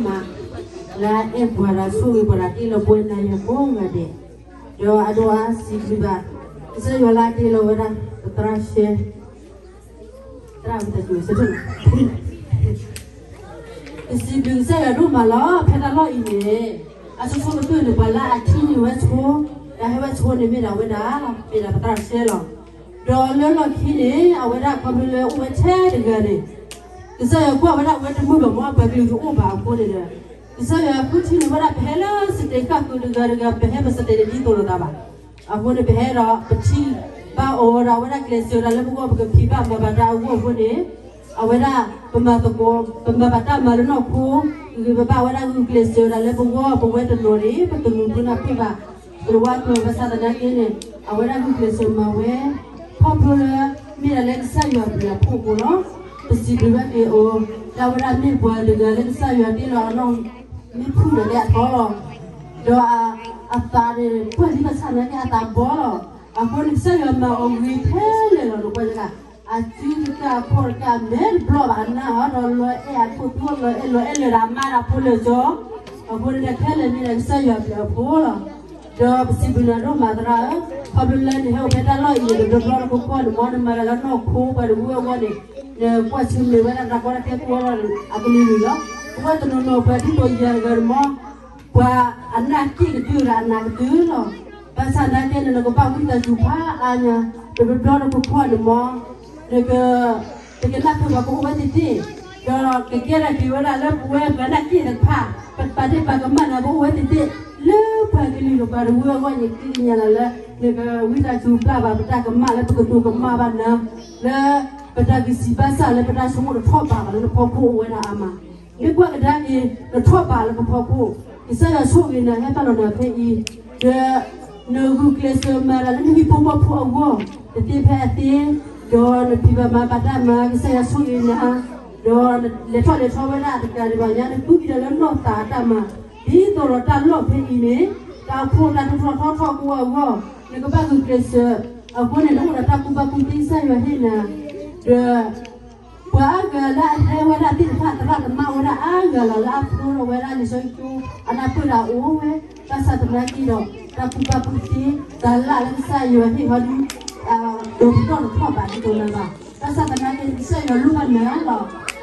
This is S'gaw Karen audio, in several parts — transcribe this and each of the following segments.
မၤ လၢအအဲၣ်ပှၤဒီးဆိၣ်ဂ့ၤပှၤဒီးတ့လီၤပဝဲနၤယၤကိးဂၤဒဲး, ဒီးအဒိၣ်အါစံးဘျုးဘၣ် ကစၢ်ယွၤလၢအတ့လီၤဝဲဒၣ် ပသရၣ်ရှဲ သရၣ်ဝံသးစူၤ ပစံးဘျုးကစၢ်ယွၤဒိၣ်မးလီၤ. ဖဲတၢ်လီၢ်အံၤန့ၣ် အဆိဆိကတၢၢ်န့ၣ် ပှၤလၢအထံၣ်န့ၢ်ဝဲဆိ ဒီးဟဲဝဲဆိန့ၣ်မ့ၢ်ဒၣ်ဝဲဒၣ် မ့ၢ်ဒၣ်ပသရၣ်ရှဲလီၤ. ဒီးလၢလီၢ်ခံန့ၣ် အဝဲဒၣ်ခီဖျိလၢအိၣ်ဝဲထဲတဂၤန့ၣ် ကစၢ်ယွၤကွၢ်ဝဲဒၣ်ဝဲတမုာ်ဘၣ်မ့ၢ် ပှၤကလုာ်တအိၣ်ဘၣ်အဃိန့ၣ်ဒီး ကစၢ်ယွၤဃုထံၣ်န့ၢ်ဝဲဒၣ် ပဟဲလၢစတဲာ်ဃၣ်ဃုာ်တဂၤတဂၤ ပဟဲပစတဲာ်န့ၣ်ဒ်သိးလိာ်သးဘၣ်. အဃိန့ၣ် ပဟဲဒီးပထံၣ်ဘၣ်အီၤဒီး အဝဲဒၣ်ကျဲးစၢးဝဲဒၣ်လၢပဂီၢ် ပကဖံးဘၣ်မၤဘၣ်တၢ်အဂီၢ်အဃိန့ၣ် အဝဲဒၣ်ပမၤသကိး ပမၤဘၣ်တၢ်မၤလၢနီၢ်ခိ ဂ့ၤဂ့ၤဘၣ်ဘၣ် အဝဲဒၣ်ဂုာ်ကျဲးစၢးဝဲဒၣ်လၢပဂီၢ် ပဝဲတနီၤန့ၣ် ပတမုာ်ဘၣ်နၢ်ပၢၢ်ဘၣ် ပတဝါကျိၤဘၣ်ဆၣ်သနာ်က့န့ၣ် အဝဲဒၣ်ဂုာ်ကျဲးစၢးမၤဝဲ ခီဖျိလၢ မ့ၢ်ဒၣ်လၢကစၢ်ယွၤအဘျုးအဖှိၣ်အဃိလီၤ. ပစံးဘျုးဘၣ်က့ၤအီၤ လၢအဝဲဒၣ်မ့ၢ်ပှၤတဂၤလၢကစၢ်ယွၤတ့လီၤအနီၢ် မ့ၢ်ဖုၣ်ဒီးလၢအထီလီၤ. ဒီးအသးန့ၣ် ပှၢ်လံဘၣ်ဆၣ်သနာ်က့အသးဘီလီၤ. အဃိန့ၣ် ကစၢ်ယွၤမၤအီၤဂ့ၤခဲလၢာ်လီၤ နကွၢ်ယဲဒၣ် အစုတကးအဖီတကး မဲာ်တဘျီဘၣ်အနၢ်အီၤ ဒီးလီၤအဲၣ်အခိၣ်သူ လီၤအဲၣ်လီၤအဲၣ်လၢာ်ဒီးအမါဒီးဖိလၢာ်ကၠီ အဃိန့ၣ်ဒီးခဲလၢာ်မ့ၢ်ဒၣ်ကစၢ်ယွၤအဘျုးအဖှိၣ်လီၤ. ဒီးပစံးဘျုးနၤဒိၣ်မးသရၣ်ဧၢ, ခီဖျိလၢနဟဲအိၣ်ဖဲတၢ်လီၢ်အံၤန့ၣ် တဘျီဘျီတခီခီန့ၣ် မ်နမၤတၢ်လၢနီၢ်ခိပှၤတဝၢအဂီၢ်န့ၣ် နကွၢ်ဆၢၣ်မဲာ်ဝဲဒၣ်တၢ်ကီတၢ်ခဲကိးဂၤဒဲးအကလုာ်ကလုာ်လီၤ. ပဝဲတနီၤနီၤပှၤဒ်သိးယၤတဂၤန့ၣ်မ် ပှၤအနၢ်က့ၣ်ကတၢၢ်ဒီးအနးကတၢၢ်လီၤ. ဘၣ်ဆၣ်သနာ်က့န့ၣ် နကဘၣ်ဝံသးစူၤဖးအါညါ, တဘျီဘျီတခီခီန့ၣ်မ် နက ပကနၢ်ပၢၢ်ဘၣ်ပအိၣ်ဝဲသ့ၣ်သ့ၣ်, ဒီးကကဲထီၣ်က့ၤဝဲဒၣ်လၢပဝဲပှၤနၢ်က့ၣ်တဖၣ် ပပာ်ဒ့ၣ်ပာ်ကမၣ်နၤ ပအိၣ်ဝဲသ့ၣ်သ့ၣ် လၢပှၤကလုာ်ဒီးပှၤတဝၢအဂီၢ်န့ၣ် ဃ့ကညးနၤလၢ နကဝံသးစူၤပျၢ်ဘၣ်ပတၢ်ကမၣ်လၢပကတိၤကမၣ်ဘၣ်နၤ လၢပတၢ်ဂံၢ်စၢ်ဘါစၢ်လၢပတၢ်ဆိကမိၣ်တထီၣ်ဘးဘၣ်လၢနဖီခိၣ်အိၣ်ဝဲဒၣ်အါမး မ့ၢ်ကွၢ်ကဒါက့ၤ နထီၣ်ဘးလၢပဖီခိၣ်, ကစၢ်ယွၤဆိၣ်ဂ့ၤနၤဟဲပာ်လီၤနၤဖဲအံၤ, ဒီးနဂုာ်ကျဲးစၢးမၤတၢ်လၢနဟံၣ်ဖိဃီဖိအဂီၢ် တသ့ဖဲအသ့, ဒီးနဖံးဘၣ်မၤဘၣ်တၢ်မၤ ကစၢ်ယွၤဆိၣ်ဂ့ၤနၤ, ဒီးလဲၤထီၣ်လဲၤထီဝဲဒၣ်တကးဒံးဘၣ်ညါ နဃုကံၣ်ဒီးလၢနီၢ်သးအတၢ်မၤ, ဒ်သိးဒီးတၢ်လီၢ်ဖဲအံၤန့ၣ် တၢ်အိၣ်ဖှိၣ်တၢ်ထီၣ်ထီထီၣ်ထီထီၣ်ကိးအဂီၢ် နကဘၣ်ဂုာ်ကျဲးစၢး, အဃိန့ၣ် နအိၣ်ဒီးတၢ်ကူၣ်ဘၣ်ကူၣ်သ့ ကစၢ်ယွၤဟ့ၣ်နၤ, ဒီး ပှၤအါဂၤလၢအဟဲဝဲဒၣ်သ့ၣ်တဖၣ် သရၣ်သမါဝဲဒၣ်အါဂၤလီၤ လၢအဖျိထီၣ်ဝဲဒၣ်လံာ်စီဆှံကၠိ အနၢ်ပၢၢ်တၢ်အိၣ်ဝဲ, ဘၣ်ဆၣ်သနာ်က့ဒီး တၢ်ကူၣ်ဘၣ်ကူၣ်သ့ တၢ်လၢ်လၢကစၢ်ယွၤဟ့ၣ်ဟီဒု ဒီးပတီၢ်တထီၣ်ဘးဒ်သိးနၤဘၣ်. ဘၣ်ဆၣ်သနာ်က့ ကစၢ်ယွၤလိၣ်ဘၣ်နၤလီၤ.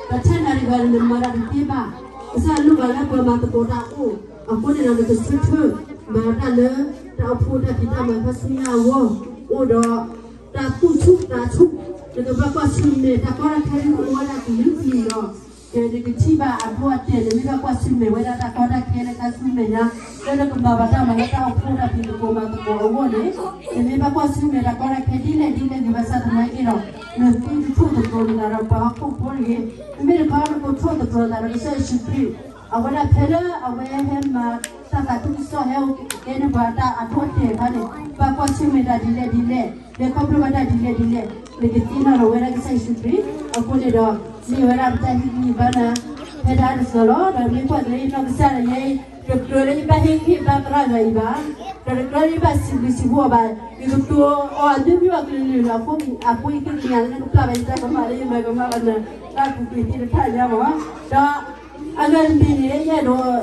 ပထဲနၤတဂၤန့ၣ် နမၤတၢ်တသ့ဘၣ်. ကစၢ်ယွၤလိၣ်ဘၣ်လၢပှၤမၤသကိးတၢ်အိၣ်, အဃိန့ၣ်ဒီး နကဆၢထၢၣ် မၤတၢ်လၢ တၢ်အိၣ်ဖှိၣ်တၢ်ဖံးတၢ်မၤခါဆူညါအဂီၢ်, အိၣ်ဒီး တၢ်သူၣ်ဆူၣ်သးဆူၣ်, နကဘၣ်ကွၢ်ဆၢၣ်မဲာ်တၢ်ကီတၢ်ခဲလၢအိၣ်ဝဲဒၣ်ကလုာ်ကလုာ်ဒီး, ကဲနကထံၣ်ဘၣ်အဒိအတဲာ် နမ့ၢ်ဘၣ်ကွၢ်ဆၢၣ်မဲာ်ဝဲဒၣ်တၢ်ကီတၢ်ခဲလၢခါဆူမဲာ်ညါ, လၢနကမၤဘၣ်တၢ်မၤလၢတၢ်အိၣ်ဖှိၣ်တၢ်ဖံးသကိးမၤသကိးအဂီၢ်န့ၣ်, နမ့ၢ်ဘၣ်ကွၢ်ဆၢၣ်မဲာ်တၢ်ကီတၢ်ခဲဒ်လဲၣ်ဒ်လဲၣ်ဂ့ၤ ဘၣ်ဆၣ်သနာ်က့ဒီး, နသုတထိၣ်သတြီၤနသးဒီးပှၤဟီၣ်ခိၣ်ဖိတဂ့ၤ, နမ့ၢ်တခီနကထိၣ်သတြီၤနသးဒီးကစၢ်ယ့ၣ်ၡူးခရံာ် အဝဲဒၣ်ဖဲလၢအဝဲဟဲမၤတၢ်သးခုကစီၣ် ဟဲအိၣ်ကဲန့ၢ်ပှၤတၢ်အဒိအတဲာ်အခါန့ၣ်, ဘၣ်ကွၢ်ဆၢၣ်မဲာ်တၢ်ဒ်လဲၣ်ဒ်လဲၣ်, လဲၤခီဖျိဘၣ်တၢ်ဒ်လဲၣ်ဒ်လဲၣ်, နကသ့ၣ်နီၣ်ထီၣ်ဝဲဒၣ်ကစၢ်ယ့ၣ်ၡူးခရံာ်, အဃိန့ၣ်ဒီး, မ့ၢ်ဝဲဒၣ်ပတၢ်ဟ့ၣ်ဂံၢ်ဘါနၤ, ဖဲတၢ်အါတစှၤလီၤ ဒီးမ့ၢ်ကွၢ်က့ၤလၢယနီၢ်ကစၢ်ဒီးယဲ, တကြၢးလၢယဘၣ်ဟ့ၣ်ဂံၢ်ဘါသရၣ်ဂၤအံၤဘၣ်, ဒီးတကြၢးလၢယဘၣ်စံးဘျုးစံးဖှိၣ်အီၤဘၣ်, ယကတိၤအီၤအမ့ၢ်မ့ၢ်အကလုာ်ကလုာ်လီၤ, အဃိန့ၣ် အဃိယဃ့ကညးလၢနကပျၢ်ဘၣ်ယတၢ်ကမၣ်လၢယမၤကမၣ်ဘၣ်နၤ, တၢ်ပူၤကွံာ်သ့ၣ်တဖၣ်ညါမး, ဒီး အဂၤတမံၤန့ၣ် ယအဲၣ်ဒိး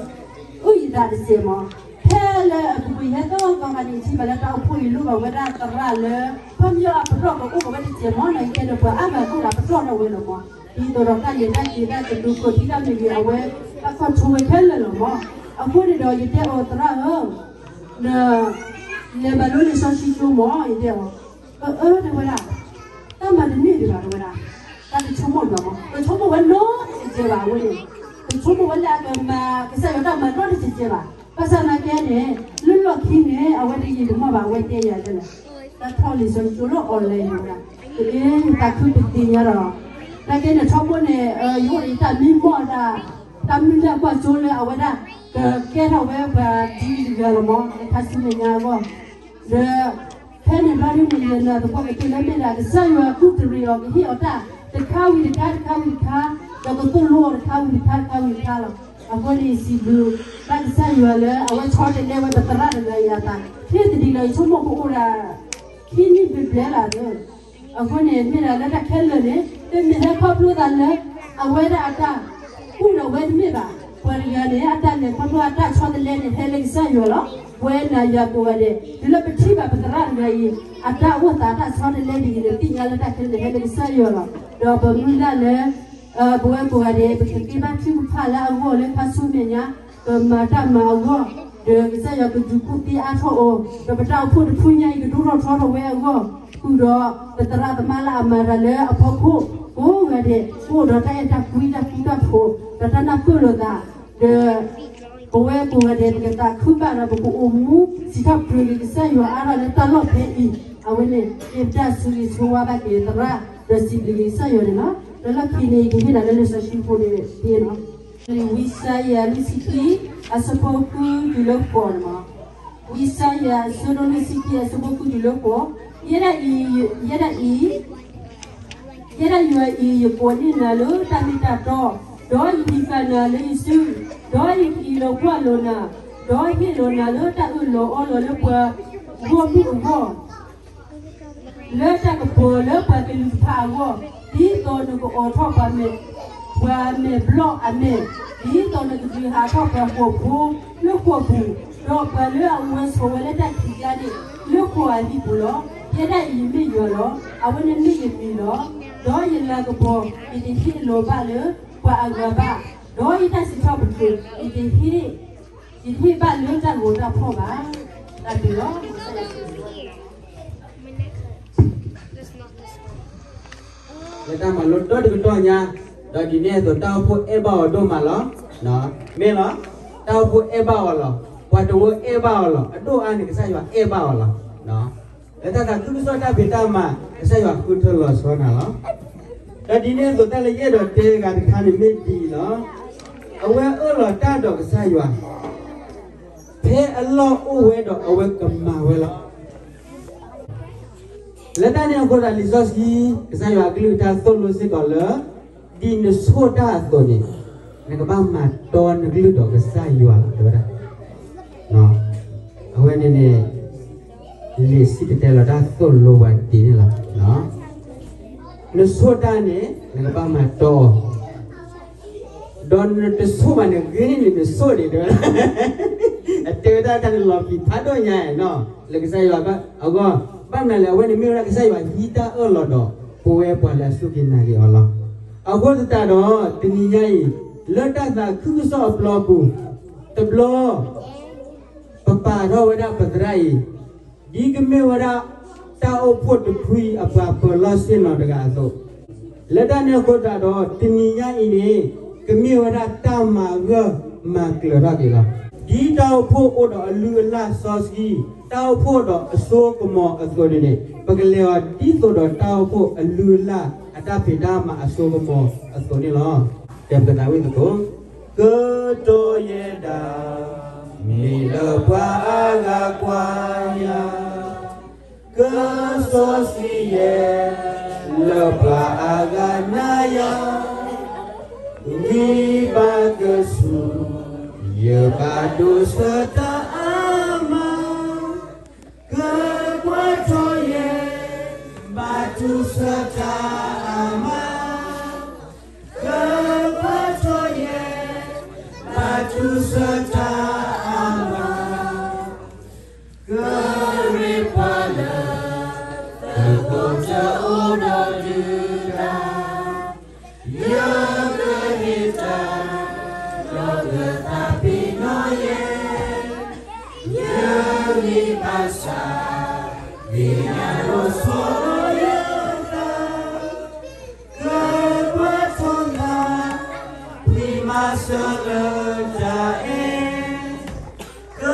အုၣ်ယသးတစဲးမး, ဖဲလၢအပူၤကွံာ်ယဲသီသီခါန့ၣ် ယထံၣ်ဘၣ်လၢတၢ်အိၣ်ဖှိၣ်အံၤလိၣ်ဘၣ်ဝဲဒၣ်သရၣ်လၢ ခီပညီအပတီၢ်ကအိၣ်ကဝဲတစဲးမး နာ်က့ဒီးပှၤအါဂၤအိၣ်ဒီးပတီၢ်ထီၣ်ဝဲလီၤမး, ဒ်သိးဒီးတၢ်လဲၤတၢ်က့ၤတၢ်ကတိၤခိၣ်ထံတၢ်မ့ၢ်ဂ့ၤ အဝဲ တၢ်ခီၣ်ထူဝဲခဲလၢာ်လီၤမး, အဃိန့ၣ်ဒီးယတဲအီၤသရၣ်ဧၢ န လဲၤမၤလိလံာ်စီဆှံကၠိမး ယတဲအီၤ, အၢ တဲဝဲဒၣ်, တၢ်မၤတန့ၢ်ဒံးဘၣ်တဲဝဲဒၣ်, တၢ်တဆိကမိၣ်ဘၣ်မး တဆိကမိၣ်ဝဲနီတစဲးဘၣ်အဝဲန့ၣ်, တဆိကမိၣ်ဝဲလၢအကမၤကစၢ်ယွၤတၢ်မၤနီတစဲးဘၣ်, ဘၣ်ဆၣ်သနာ်က့န့ၣ် လၢလီၢ်ခံန့ၣ် အဝဲတယံာ်တမီၢ်ဘၣ် အဝဲတဲယၤဒ်လဲၣ်, တၢ်ထီၣ်လံာ်စီဆှံကၠိလၢ online န့ၣ်ဝဲဒၣ်, အ့ သးခုပသ့ၣ်ညါဒီး, သနာ်က့န့ၣ်ထီဘိန့ၣ် ယအိၣ်ဒီးယတၢ်မံမီၢ်တၢ်, တၢ်မုၢ်လၢ်ကွၢ်စိလၢအဝဲဒၣ် ကကဲထီၣ်ဝဲပှၤဒ်တဂၤလီၤမး လၢခါဆူမဲာ်ညါအဂီၢ်, ဒီး ဖဲန့ၣ်ဘျီဒ်န့ၣ် ယနာ်သပှၢ်ကတၢၢ်လၢမ့ၢ်ဒၣ် ကစၢ်ယွၤကူၣ်တရံးအီၤ ကဟ့ၣ်အီၤတၢ် တခါဝံၤတခါ တခါဝံၤတခါ, ဒီးကသိၣ်လိအီၤတခါဝံၤတခါ တခါဝံၤတခါလီၤ. အဃိန့ၣ် ယစံးဘျုးဘၣ်ကစၢ်ယွၤလၢ အဝဲဆီတလဲဝဲပသရၣ်တဂၤအံၤအသး, ဟ့ၣ်တဒ်လီၤ ယဆိကမိၣ်ကအိၣ်ဒၣ် ခံနံၣ်ဘျဲၣ်ဘျဲၣ်လီၤသၢ အဃိန့ၣ် မ့ၢ်ဒၣ်လၢတၢ်ခဲလၢာ်န့ၣ် တမ့ၢ်ဟဲခီဖျိသးလၢ အဝဲဒၣ်အတၢ် ကူၣ်ဒီးဝဲတမ့ၢ်ဘၣ်. ပှၤတဂၤန့ၣ် အတၢ်လဲၤခီဖျိအတၢ်ဆီတလဲန့ၣ် ဟဲလၢကစၢ်ယွၤလီၤ. ပဝဲနၤယၤကိးဂၤဒဲး တုၤလၢပထံၣ်ဘၣ်ပသရၣ်တဂၤအံၤ အတၢ်အိၣ်သးတၢ်ဆီတလဲဒ်အံၤန့ၣ် သ့ၣ်ညါလၢတၢ်ခဲလၢာ်ဟဲလၢကစၢ်ယွၤလီၤ. ဒီးပမုၢ်လၢ်လၢ ပဝဲကိးဂၤဒဲး ပကဃ့ဘါထုကဖၣ်လၢအဂီၢ်လၢခါဆူမဲာ်ညါ ပမၤတၢ်မၤအဂီၢ် ဒီးကစၢ်ယွၤကဒုးကူၣ်သ့အါထီၣ်အီၤ ဒီးပတၢ်အိၣ်ဖှိၣ်တဖုညါအံၤ ကဒိၣ်ထီၣ်ထီထီၣ်ဝဲအဂီၢ် ဃုာ်ဒီးပသရၣ်သမါလၢအမၤတၢ်လၢအဖီခိၣ် ကိးဂၤဒဲး ကအိၣ်ဒီးတၢ်အဲၣ်တၢ်ကွံတၢ်ဃူတၢ်ဖိး ဒီးတၢ်နၢ်ပၢၢ်လိာ်သး ဒီး ပဝဲကိးဂၤဒဲး ပကသးခုဘၣ်ဒီး ပကအိၣ်မူစံးထီၣ်ပတြၢၤက့ၤကစၢ်ယွၤအါထီၣ်လၢတၢ်လီၢ်ဖဲအံၤ အဝဲန့ၣ် မ့ၢ်ပတၢ်ဆိၣ်ဂ့ၤဆိၣ်ဝါဘၣ်က့ၤသရၣ် ဒီးစံးဘျုးက့ၤကစၢ်ယွၤန့ၣ်လီၤ. ဒီးလၢခံန့ၣ် ယကဟ့ၣ်နၤလၢလံာ်စီဆှံဖိန့ၣ် ဖဲနီၤ ဝံယၡါယၤလွံၢ်ဆံခံ အဆၢဖိဃုတုၤလၢဃိးန့ၣ်မး, ဝံယၡါယၤအဆၢဒိၣ်လွံၢ်ဆံခံ အဆၢဖိဃုတုၤလၢဃိး, ယဲဒၣ်အံၤ, ယဲဒၣ်အံၤ, ယဲဒၣ်ယွၤအံၤ ယကိးန့ၢ်နၤလၢတၢ်မ့ၢ်တၢ်တီ, ဒီးယဟံးဃာ်နၤလၢယစု, ဒီးယကအံးလီၤကွၢ်လီၤနၤ, ဒီးဟ့ၣ်လီၤနၤလၢတၢ်အၢၣ်လီၤအီလီၤလၢပှၤဂီၢ်မုၢ်အဂီၢ် လၢတၢ်ကပီၤလၢပှၤကလုာ်တဖၣ်အဂီၢ်, ဒ်သိးနကအိးထီၣ်ပှၤမဲာ်, ပှၤမဲာ်ဘျီၣ်အမဲာ်, ဒ်သိးနကဒုးဟးထီၣ်ပှၤဃိာ်ဖိလၢဃိာ်ပူၤ, ဒီးပှၤလၢအဝဲဆိးဝဲလၢတၢ်ခံးကျါန့ၣ် လၢဃိာ်အဟံၣ်ပူၤလီၤ. ယဲဒၣ်အံၤယမ့ၢ်ယွၤလီၤ. အဝဲန့ၣ်မ့ၢ်ယမံၤလီၤ. ဒီးယလၤကပီၤ ယတဟ့ၣ်လီၤဘၣ်လၢပှၤအဂၤဘၣ်, ဒီးယတၢ်စံးထီၣ်ပတြၢၤ ယတဟ့ၣ် ယတဟ့ၣ်ဘၣ်လၢတၢ်ဂီၤတၢ်ဖီၣ်ဘၣ်. တၢ်ဘျုးလီၤ. လၢတၢ်မၤလိဒီတကတီၢ်ညါ, ဒီးဒ်န့ၣ်အသိးတၢ်အိၣ်ဖှိၣ်အဲၣ်ဘၣ်အီၤဒိၣ်မးလီၤ. မ့ၢ်လီၤ, တၢ်အိၣ်ဖှိၣ်အဲၣ်ဘၣ်အီၤလီၤ. ပှၤတဝၢအဲၣ်ဘၣ်အီၤလီၤ. အဒိၣ်အါန့ၣ် ကစၢ်ယွၤအဲၣ်ဘၣ်အီၤလီၤ. လၢတၢ်သးခုကစီၣ်တၢ်ဖံးတၢ်မၤ ကစၢ်ယွၤဃုထၢလီၤဆီနၤလီၤ. ဒီးဒ်န့ၣ်အသိးတၢ်လၢယအဲၣ်ဒိးတဲဂၤတခါန့ၣ်မ့ၢ်ဒ်အံၤလီၤ. အဝဲအၢၣ်လီၤတၢ်ဒီးကစၢ်ယွၤ ဖဲအလီၢ်အိၣ်ဝဲဒီးအဝဲကမၤဝဲလီၤ. လၢတၢ်န့ၣ်အဃိသတးလံာ်စီဆှံ ကစၢ်ယွၤအကလုၢ်ကထါသိၣ်လိစ့ၢ်ကီးလၢ ဒ်နဆိၣ်တၢ်အသိးန့ၣ် နကဘၣ်မၤတီနကလုၢ်ဒီးကစၢ်ယွၤလီၤ တဲဝဲဒၣ်. အဝဲန့ၣ်န့ၣ် လံာ်စံၣ်တဲၤတဲလီၤတၢ်သိၣ်လိပှၤဒ်န့ၣ်လီၤ. နဆိၣ်တၢ်န့ၣ် နကဘၣ်မၤတီအီၤ ဒီးနတဆိၣ်ဘၣ်န့ၣ် ဂ့ၤန့ၢ်န့ၣ် နဆိၣ်န့ၣ် တဲဝဲဒၣ်. အတဲဝဲဒၣ်တၢ်န့ၣ်လီၤပျံၤဖးဒိၣ်ညါနီၤ လၢကစၢ်ယွၤအဂီၢ်, ဘၣ်မနုၤလဲၣ် အဝဲန့ၣ်မ့ၢ်ဝဲဒၣ်ကစၢ်ယွၤဟံးတၢ်အၢၣ်လီၤဒီး ပဝဲပှၤလၢအစူၢ်က့ၤနာ်က့ၤအီၤလီၤ. အဃိသတးဒီး တနံၤညါအံၤ လၢတၢ်သးခုကစီၣ်အပျီပူၤ တဘျီ ပပာ်ထီၣ်ဝဲဒၣ်ပသရၣ်အံၤ ဒ်ကမ့ၢ်ဝဲဒၣ် တၢ်အိၣ်ဖှိၣ်တဖုအံၤအပှၤပၢၤလီၢ်ဆ့ၣ်နီၤတဂၤအသိး, လၢတၢ်န့ၣ်အဃိသတးဒီး တနံၤညါအံၤန့ၣ် ကမ့ၢ်ဝဲဒၣ်တၢ်မၤဂၢၢ်မၤကျၢၤထီၣ်က့ၤလီၤ. ဒ်တၢ်အိၣ်ဖှိၣ်အိၣ်ဒီးအလုၢ်အလၢ်စီဆှံ, တၢ်အိၣ်ဖှိၣ်ဒီးအစိကမီၤအသိးန့ၣ်န့ၣ် ပကလဲၤအီၤဒ်သိးဒီးတၢ်အိၣ်ဖှိၣ်အလုၢ်အလၢ်အတၢ်ဖံးတၢ်မၤအစိကမီၤအသိးန့ၣ်လီၤ. တဲပကသးဝံၣ်သကိး ကတီၢ်ယဲဒၣ် မ့ၢ်လၢပှၤအါဂၤကွၢ်ယၤ, ကစီဆှံယဲ လၢပှၤအါဂၤနာ်ယၤ, ဂံၢ်ဘါကဆူၣ် ယဘၣ်ဒိးဆၢတၢ်အါမး, ကကွၢ်ထီၣ်ယဲ ဘၣ်တူၢ်ဆၢတၢ်အါမး, ကကွၢ်ထီၣ်ယဲ ဘၣ်တူၢ်ဆၢတၢ်အါမး, ကရ့ပှၤလၢ သုးခိၣ်တအိၣ်ဒီးဒုၣ်ဒါ ယကဟ့ၣ်တၢ် ဒီးကသးပ့ၤနီၣ်ယဲ, ယဂံၢ်ဘါစၢ် သ့ၣ်ညါဒီးဆီၣ်လီၤယသး, ကကွၢ်ထီၣ်သး ဖှံမၤစၢၤလၢတၢ်အဲၣ်, က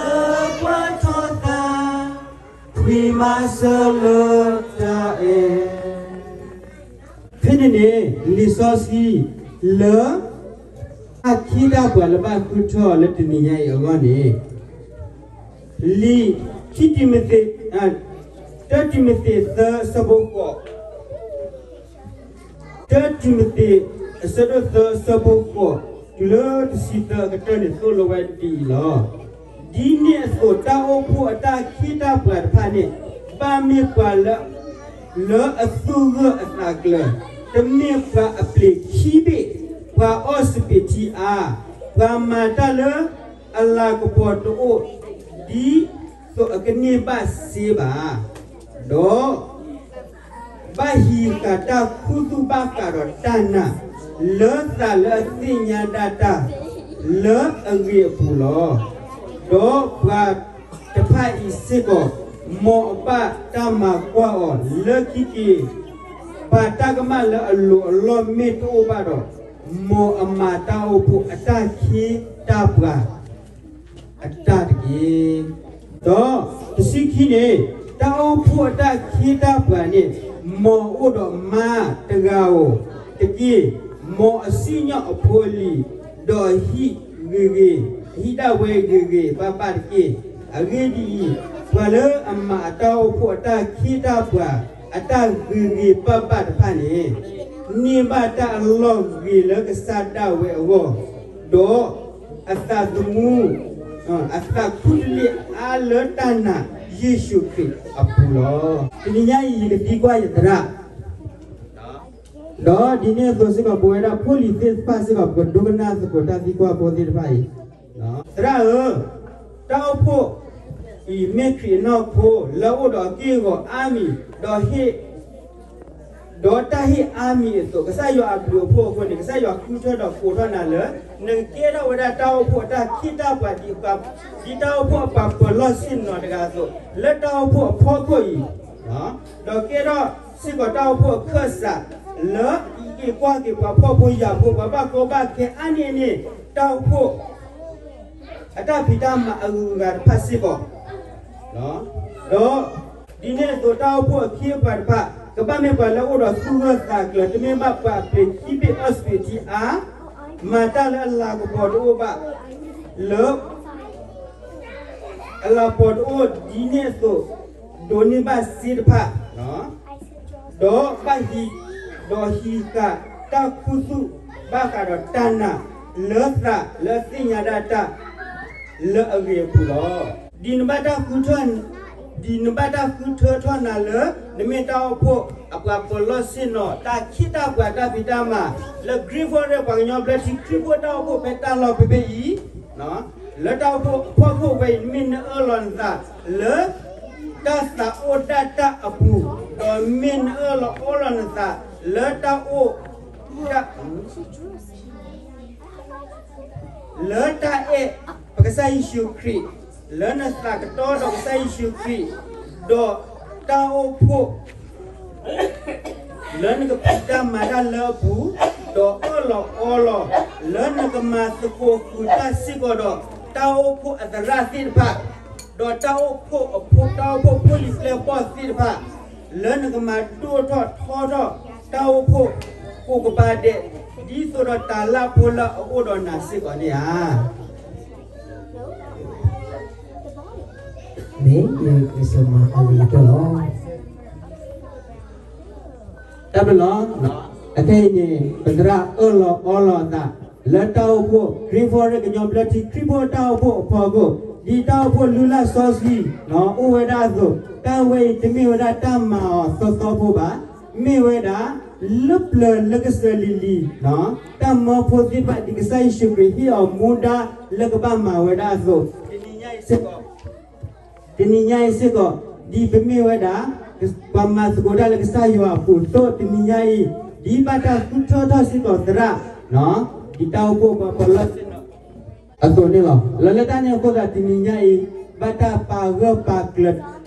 ကွၢ်ထီၣ်သး ဖှံမၤစၢၤလၢတၢ်အဲၣ်. ဖဲန့ၣ်န့ၣ် လံာ်စီဆှံ လၢ တၢ်ခံတၢ်ပှၤလၢဘၣ်ဃုထၢအီၤလၢတနံၤညါအံၤအဂီၢ်န့ၣ် လံာ်ခံတံၤမသ့း, တၢတံၤမသ့းသၢဆၢဖိဃိး, တၢတံၤမသ့း အဆၢဒိၣ်သၢဆၢဖိဃိး တုၤလၢတဆံသၢအကတၢၢ်န့ၣ် သိၣ်လိဝဲဒ်အံၤလီၤ. ဒ်န့ၣ်အသိး တၢ်အိၣ်ဖှိၣ်အတၢ်ခံတၢ်ပှၤတဖၣ်န့ၣ် ဘၣ်မ့ၢ်ပှၤလၢ လၢအသူၣ်ဂၢၢ်အသးကျၢၤ, တမ့ၢ်ပှၤအပျ့ၤခံဘ့ၣ်, ပှၤအီၣ်စပံးထံအါ, ပှၤမၤတၢ်လၢအလၤကပီၤတအိၣ် ဒ်သိးအကန့ၢ်ဘၣ်စ့ဘၣ်, ဒီး ဘၣ်ဟံးဃာ်တၢ်ခူသူၣ်ဘၣ်ဃးဒီးတၢ်နာ် လၢသးလၢအသ့ၣ်ညါဒၣ်တၢ် လၢအဂ့ၤအပူၤလီၤ. ဒီးပှၤတဖၣ်အံၤစ့ၢ်ကီး မ်အဘၣ်တၢ်မၤကွၢ်အီၤလၢခံက့ၤ, ပှၤတၢ်ကမၣ်လၢအလိၤအလီၢ်မ့ၢ်တအိၣ်ဘၣ်ဒီး, မ်အမၤတၢ်အိၣ်ဖှိၣ်အတၢ်ခ့တၢ်ပှၤ အတၢ်တက့ၢ်. ဒီးတဆံခံန့ၣ်, တၢ်အိၣ်ဖှိၣ်အတၢ်ခ့တၢ်ပှၤန့ၣ်, မ်အအိၣ်ဒီးမါတဂၤဧိၤတက့ၢ်. မ်အစံၣ်ညီၣ်အဖိအလံၤ, ဒီးဟံၣ်ဂ့ၤဂ့ၤ, ဟံၣ်ဒၣ်ဝဲဂ့ၤဂ့ၤဘၣ်ဘၣ်တက့ၢ်. အဂ့ၢ်ဒ်အံၤ, ပှၤလၢအမၤအတၢ်အိၣ်ဖှိၣ်အတၢ်ခ့တၢ်ပှၤ အတၢ်ဂ့ၤဂ့ၤဘၣ်ဘၣ်တဖၣ်န့ၣ်, န့ၢ်ဘၣ်တၢ်အလီၢ်ဂ့ၤလၢကစၢ်ဒၣ်ဝဲအဂီၢ်, ဒီး အသးသမူ, အသးခူတလ့ၢ်အါလၢတၢ်နာ်ယ့ၣ်ၡူးခရံာ်အပူၤလီၤ. တနံၤညါအံၤ ယကသံကွၢ်ယသရၣ်, ဒီးဒ်န့ၣ်အသိးစ့ၢ်ကီး ပဝဲဒၣ်ဖိလံၤသ့ၣ်တဖၣ်စ့ၢ်ကီး ပကဒိကနၣ်သကိးတၢ်သံကွၢ်ဖိသ့ၣ်တဖၣ်အံၤ, သရၣ်ဧၢ, တၢ်အိၣ်ဖှိၣ်အံၤမ့ၢ်ခရံာ်အနီၢ်ခိ လၢအအိၣ်ဒီးအက့ၢ်အဂီၤအါမံၤ, ဒီးဟ့ၣ် ဒီးတၢ်ဟ့ၣ်အါမံၤအသိး ကစၢ်ယွၤအဘျုးအဖှိၣ်အဃိန့ၣ် ကစၢ်ယွၤဃုထၢဒီးကိးထီၣ်နၤလၢ နကကဲထီၣ်ဝဲဒၣ်တၢ်အိၣ်ဖှိၣ်အတၢ်ခ့တၢ်ပှၤ ဒ်တၢ်အိၣ်ဖှိၣ်အပှၤပၢၤလီၢ်ဆ့ၣ်နီၤတဂၤအသိး လၢတၢ်အိၣ်ဖှိၣ်အဖီခိၣ်အံၤ, ဒီးကဲထီၣ်စ့ၢ်ကီးတၢ်အိၣ်ဖှိၣ်အခၢၣ်စး လၢအက့ၤကွၢ်က့ၤပှၤဖှီၣ်ဖိယာ်ဖိ ပှၤဘၣ်ကီဘၣ်ခဲအါန့ၢ်န့ၣ် တၢ်အိၣ်ဖှိၣ် အတၢ်ဖံးတၢ်မၤအဂုၤအဂၤတဖၣ်စ့ၢ်ကီး, ဒီး ဒ်န့ၣ်အသိးတၢ်အိၣ်ဖှိၣ်အခ့အပှၤတဖၣ် ကဘၣ်မ့ၢ်ပှၤလၢအအိၣ်ဒီးသူၣ်ဂၢၢ်သးကျၢၤ တမ့ၢ်ဘၣ်ပှၤအပျ့ၤခံဘ့ၣ်အီၣ်စပံးထံအါ, မၤတၢ်လၢအလၤကပီၤတအိၣ်ဘၣ်, လၢ အလၤကပီၤတအိၣ်ဒ်န့ၣ်အသိး ဒိးန့ၢ်ဘၣ်စ့တဖၣ်, ဒီးဘၣ်ဟံး, ဒီးဟံးဃာ်တၢ်ခူသူၣ်ဘၣ်ဃးဒီးတၢ်နာ် လၢသးလၢအသ့ၣ်ညါဒၣ်တၢ် လၢအဂ့ၤအပူၤလီၤ. ဒ်နဘၣ်တၢ်ဃုထၢ, ဒ်နဘၣ်တၢ်ဃုထၢထီၣ်နၤလၢ နမ့ၢ်တၢ်အိၣ်ဖှိၣ်အပှၤပၢၤလီၢ်ဆ့ၣ်နီၤ တၢ်ခ့တၢ်ပှၤတၢ်ဖံးတၢ်မၤ လၢ Green Forest ပှၤကညီဘျၢထံခရံာ်ဖိတၢ်အိၣ်ဖှိၣ်ဖဲတၢ်လီၢ်ဖဲဖဲအံၤ, လၢတၢ်အိၣ်ဖှိၣ်အဖီခိၣ်ဝဲအံၤ မ့ၢ်နအၢၣ်လီၤနသးလၢ တၢ်သးအိၣ်ဒၣ်တၢ်အပူၤ, ဒီးမ့ၢ်နအၢၣ်လီၤအီလီၤနသးလၢတၢ်အိၣ် လၢတၢ်အဲၣ်ပကစၢ်ယ့ၣ်ၡူးခရံာ်, လၢနသးကတီဒီးကစၢ်ယ့ၣ်ၡူးခရံာ်, ဒီးတၢ်အိၣ်ဖှိၣ် လၢနကဖံးတၢ်မၤတၢ်လၢအပူၤ, ဒီးအၢၣ်လီၤအီလီၤ လၢနကမၤသကိးဃုာ်တၢ်စ့ၢ်ကီးဒီး တၢ်အိၣ်ဖှိၣ်အသရၣ်သ့ၣ်တဖၣ်, ဒီးတၢ်အိၣ်ဖှိၣ်အဖိ, တၢ်အိၣ်ဖှိၣ်ဖိလံၤပျဲၢ်ဘီၣ်သ့ၣ်တဖၣ်, လၢနကမၤဒိၣ်ထီၣ်ထီထီၣ် တၢ်အိၣ်ဖှိၣ်ကိးကပၤဒဲး, ဒ်သိးဒီးတၢ်လၢဖိလၢအအိၣ်ဒီးနၤစ့ၢ်ကီးန့ၣ်ဧါ. မ့ၢ်ယကစၢ်မၤအဂ့ၤကတၢၢ်လီၤ. တၢ်ဘျုးလီၤ. အခဲအံၤန့ၣ် ပသရၣ်အၢၣ်လီၤအီလီၤအသး လၢတၢ်အိၣ်ဖှိၣ် Green Forest ကညီဘျၢထံခရံာ်ဖိတၢ်အိၣ်ဖှိၣ်အဖီခိၣ် ဒ်တၢ်အိၣ်ဖှိၣ်လုၢ်လၢ်စီဆှံ အိၣ်ဝဲဒၣ်အသိး, တၢ်ဝဲအံၤတမ့ၢ်ဝဲဒၣ်တၢ်မၤအီၤသီသီဖိဘၣ်. မ့ၢ်ဝဲဒၣ် လၢပျၢၤလၢကစၢၢ်လံၤလံၤ, တၢ်မၢဖိသ့ၣ်တဖၣ် ဒ်ကစၢ်ယ့ၣ်ၡူးခရံာ်ဟ့ၣ်အီၤမူဒါလၢကဘၣ်မၤဝဲဒၣ်အသိး, တနံၤညါအံၤစ့ၢ်ကီး တနံၤညါအံၤစ့ၢ်ကီး ဒ်ပမ့ၢ်ဝဲဒၣ် ပှၤမၤသကိးတၢ်လၢကစၢ်ယွၤအပူၤအသိး တနံၤညါအံၤ ဒ်ဘၣ်တၢ်ဃုထၢထီၣ်စ့ၢ်ကီးသရၣ်, ဒ်တၢ်အိၣ်ဖှိၣ်ပှၤပၢၤလီၢ်ဆ့ၣ်နီၤအသိးန့ၣ်လီၤ. လၢတၢ်န့ၣ်အဃိသတး တနံၤညါအံၤ ဘၣ်တၢ်ပာ်ဂၢၢ်ပာ်ကျၢၤ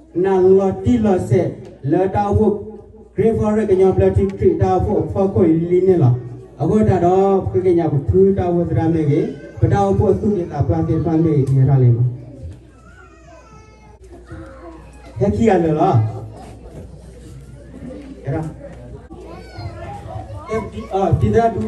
နၤလီၤတံၢ်လီၤဆဲး လၢတၢ်အိၣ်ဖှိၣ် Green Forest ကညီဘျၢထံခရံာ်တၢ်အိၣ်ဖှိၣ်အဖီခိၣ်အံၤလံန့ၣ်လီၤ. အဃိသတးဒီး ပဃ့ကညးပဖုတၢ်အိၣ်ဖှိၣ်သရၣ်မ့ၢ်ဂ့ၤ, ပတၢ်အိၣ်ဖှိၣ်အသူၣ်က့သးပှၢ်သ့ၣ်တဖၣ်မ့ၢ်ဂ့ၤ ကဟဲထီၣ်လံမး. ဟဲခံဂၤလၢာ်လီၤ. တံၤသရၣ်ဒူ,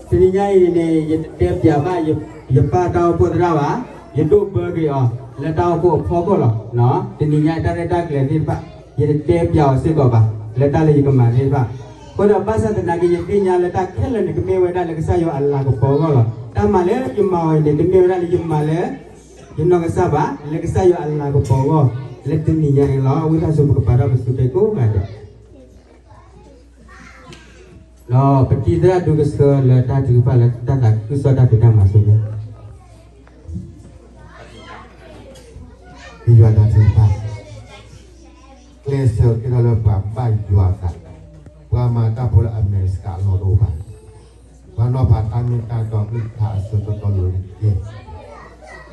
တနံၤညါအံၤန့ၣ် ယတတဲပျးဘၣ် ယပၢ်တၢ်အိၣ်ဖှိၣ်သရၣ်ဘၣ်, ယဒိးဘၢက့ၤအီၤ လၢတၢ်အိၣ်ဖှိၣ်အဖီခိၣ်လီၤ. တနံၤညါအံၤတၢ်ရဲၣ်တၢ်ကျဲၤသ့ၣ်တဖၣ် ယတတဲပျးအီၤစ့ၢ်ကီးဘၣ်, လၢတၢ်လၢယကမၤသ့ၣ်တဖၣ်. အဃိဒီးဘၣ်ဆၣ်သနာ်က့ ယသ့ၣ်ညါလၢတၢ်ခဲလၢာ်န့ၣ် ကမ့ၢ်ဝဲဒၣ်လၢကစၢ်ယွၤအလၤကပီၤအဂီၢ်လီၤ. တၢ်မၤလၢယမၤအီၤအံၤန့ၣ် တမ့ၢ်ဝဲဒၣ်လၢယမၤလၢ ယနီၢ်ကစၢ်ဘၣ်, လၢကစၢ်ယွၤအလၤကပီၤအဂီၢ် လၢတနံၤညါအံၤလီၤ. ဝံသးစူၤပကပာ်ထီၣ်ပစုတ့ၢ်ကိးဂၤဒဲး. ဒီးပတံၤသရၣ်ဒိၣ်ကဆှၢလၢတၢ်ထုကဖၣ်လၢတၢ်သးခုကစီၣ်တၢ်ဖံးတၢ်မၤအစိၤန့ၣ်, ပယွၤတၢ်ထုကဖၣ်, ကျဲးစၢးကဲထီၣ်လၢပှၤဘၣ်ယွၤအသး, ပှၤမၤတၢ်ဖိလၢအမဲာ်ဆှးအလီၢ်တအိၣ်ဘၣ်, ပှၤနီၤဖးတၢ်မ့ၢ်တၢ်တီအကလုၢ်ကထါအဆၢတီတီလိၤလိၤတက့ၢ်.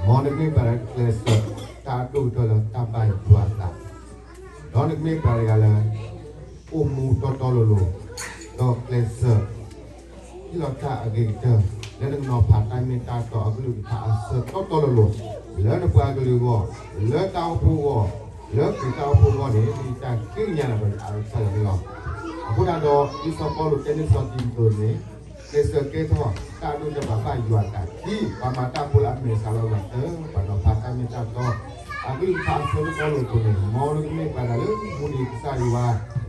မ်နကမ့ၢ်ပှၤလၢကျဲးစၢးတၢ်ဒိၣ်ကတၢၢ်လၢတၢ်ဘၣ်ယွၤအသး, ဒီးနကမ့ၢ်ပှၤတဂၤလၢ အိၣ်မူတီတီလိၤလိၤ, ဒီးကျဲးစၢး ဟ့ၣ်လီၤတၢ်အဂ့ၤကတၢၢ် လၢနကနီၤဖးတၢ်မ့ၢ်တၢ်တီအကလုၢ်ကထါအဆၢတီတီလိၤလိၤ, လၢနပှၤကလုာ်အဂီၢ်, လၢတၢ်အိၣ်ဖှိၣ်အဂီၢ်, လၢခရံာ်တၢ်အိၣ်ဖှိၣ်အဂီၢ်န့ၣ် မ့ၢ်တၢ်ဃ့ကညးနၤဒီးအကစၢ်ယွၤန့ၣ်လီၤ. အဃိသတးဒီး ဒ်စီၤပီလူးတဲန့ၢ်စီၤတံၤမသ့းန့ၣ်, ကျဲးစၢးကဲထီၣ်တၢ်အဒိၣ်ကတၢၢ်ပှၤဘၣ်ယွၤအသး, ခံ, ပှၤမၤတၢ်ဖိလၢအမဲာ်ဆှးလီၤအဂၤ, သၢ, ပှၤနီၤဖးတၢ်မ့ၢ်တၢ်တီ အကလုၢ်ကထါအဆၢတီတီလိၤလိၤအသိးန့ၣ်, မ်နကမ့ၢ်ပှၤတဂၤလၢမူဒံးကစၢ်ယွၤ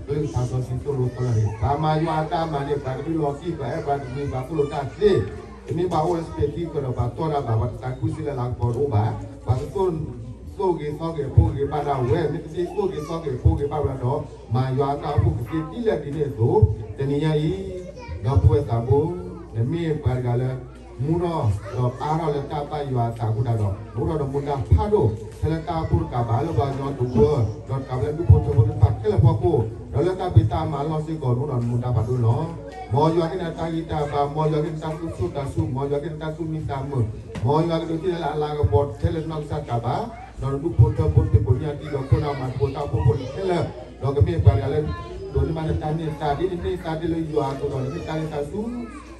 ကလုၢ်ကထါစီဆှံသိၣ်လိသီလၢာ်န့ၣ်, ပှၤမၤယွၤအတၢ်မၤန့ၣ် ပှၤကဒုးလီၤတံၢ် ပှၤအဲၣ်ပှၤတမံၤ ပှၤသိၣ်လိတၢ်သ့, တမ့ၢ်ပှၤအိၣ်လၢ စပံးထံဃၢၤ ဒီးပှၤတီၢ်တၢ်ဘၣ် ပှၤတသးခုစံလၢ်လၤကပီၤတအိၣ်ဘၣ်, ပှၤကသိၣ် သိၣ်ဂ့ၤသီဂ့ၤအဖိဂ့ၤဘၣ်ဒၣ်ဝဲ, မ့ၢ်တသ့သိၣ်ဂ့ၤသီဂ့ၤအဖိဂ့ၤဘၣ်ဝဲဒၣ်ဒီး မၤယွၤအတၢ်အိၣ်ဖှိၣ်ကသ့ဒ်လဲၣ်ဒ်န့ၣ်အသိး, တနံၤညါအံၤ ဒီပုၢ်ဝဲၢ်သးဘိ, နမ့ၢ်ပှၤတဂၤလၢ မူထီၣ်ဒီးအါထီၣ်လၢတၢ်ဘၣ်ယွၤအသးအဃိသတးဒီး နအိၣ်ထီၣ်ဒီးမူဒါဖးဒိၣ် ထဲလၢတၢ်အိၣ်ဖှိၣ်တကးဘၣ် လၢပှၤကညီတဝၢ ဒီးတကးဘၣ်လၢဒူၣ်ဖိထၢဖိသ့ၣ်တဖၣ်ခဲလၢာ်အဖီခိၣ်, ဒီးလၢတၢ်ဖံးတၢ်မၤအလီၢ်စ့ၢ်ကီး နအိၣ်ဒီးမူဒါဖးဒိၣ်န့ၣ်လီၤ. မ်ယွၤကဟ့ၣ်နၤတၢ်ဂံၢ်တၢ်ဘါ, မ်ယွၤကဟ့ၣ်နၤတၢ်သူၣ်ဆူၣ်သးဆူၣ်, မ်ယွၤကဟ့ၣ်နၤတၢ်သူၣ်မံသးမုာ်, မ်ယွၤကဒုးသ့ၣ်ညါလၢအလၤကပီၤထဲလၢနီၢ်ကစၢ်တကးဘၣ်, ဒီးနဒူၣ်ဖိထၢဖိသ့ၣ် ပှၤကညီတံၤဒီးခိၣ်နၢ်မၤသကိးတၢ်အိၣ်ဖှိၣ်ဖိန့ၣ်ခဲလၢာ်, ဒီးကမ့ၢ်ပှၤတဂၤလၢ ဒိးန့ၢ်ဘၣ်နတၢ်န့ၢ်သါ, ဒ်နန့ၢ်သါတ့ၢ်လၢယွၤအသိးဒီး နန့ၢ်တၢ်န့ၢ်သါဆူ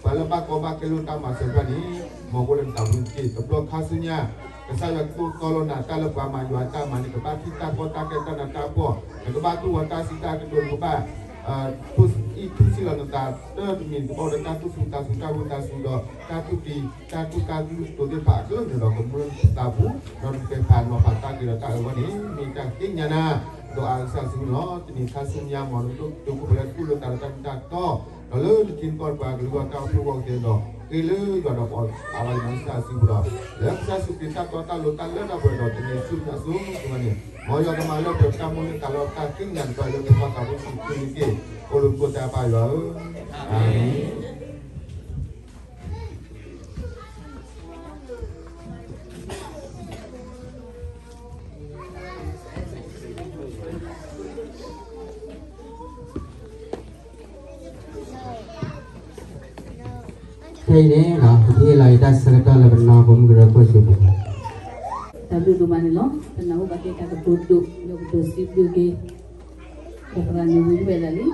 ပှၤလၢဘၣ်ကီဘၣ်ခဲလၢတၢ်မၤစၢၤတဖၣ်န့ၣ်, မ်အဃိလၢနသးဝံၣ်တက့ၢ်. တဘျီခါဆူညါ ကစၢ်ယွၤကသိၣ်သီလိနၤ တၢ်လၢပှၤမၤယွၤအတၢ်မၤန့ၣ် ကဘၣ်ထံၣ်တၢ်ကီတၢ်ခဲတၢ်နးတၢ်ဖှီၣ်, နကဘၣ်တူၢ်ဝဲတၢ်စံးတၢ်ကတိၤ, နကဘၣ် အံးထူစံလီၤနသး တၢ်တမံၤတဘီဒီး တၢ်သူၣ်ဆူၣ်သးဆူၣ် တၢ်ဝံသးစူၤဒီး တၢ်ထူၣ်ဖျဲး တၢ်ထူၣ်ကၢ်ကလုၢ်ကတိၤသ့ၣ်တဖၣ်အကလုၢ်န့ၣ်ဒီး ကမူလၢနသးပူၤ, ဒီးနကပဲာ်ဖးနီၤဖးတၢ်ဂ့ၤဒီးတၢ်အၢအဂီၢ်န့ၣ် မ့ၢ်တၢ်ဃ့ကညးနၤ ဒီးအကစၢ်အစုပူၤန့ၣ်လီၤ. တနံၤခါဆူညါ မ်နဒိၣ်တုာ်ခိၣ်ပှဲၤလၢထူလၢသးလၢတၢ်မ့ၢ်တၢ်တီ, ဒီးလၢနထံနကီၢ်ပှၤကလုာ်အဂီၢ် တၢ်အိၣ်ဖှိၣ်အဂီၢ်ကသ့ဒီး ဃ့လၢယွၤဒီးပှၤအါဝဲလၢကစၢ်အစုပူၤဒီး လၢကစၢ်ယ့ၣ်ၡူးခရံာ်တၢ်တီတၢ်လိၤတၢ်လၢတၢ်ပှဲၤဒီး တနံၤဆူညါအစိၤန့ၣ် မ်ယွၤကမၤလၢပှဲၤပတၢ်မိၣ်န့ၢ်သးလီတၢ်ဃ့ကညးတဖၣ်လၢပဖီသးဖိဆူၣ်ချ့န့ၣ်တက့ၢ်. အိၣ်လၢမူခိၣ်တၢ်ပၢ်ယွၤဧၢ, အၤမ့ၣ်. ခဲအံၤန့ၣ် ပကဟ့ၣ်လီၤအံၤတၢ်ဆၢကတီၢ်လၢ ပနီၢ်ကမူၣ်ကရၢခိၣ်စ့ၢ်ကီး တၢ်ဘျုးဒိၣ်မးန့ၣ်လီၤ. ပနၢ်ဟူဘၣ်က့ၤတၢ်ကတိၤဒိၣ် ဒီးကတိၤစံးဘျုးက့ၤ ဒီးသရၣ်န့ၣ်ဝံၤဝဲဒၣ်လံ.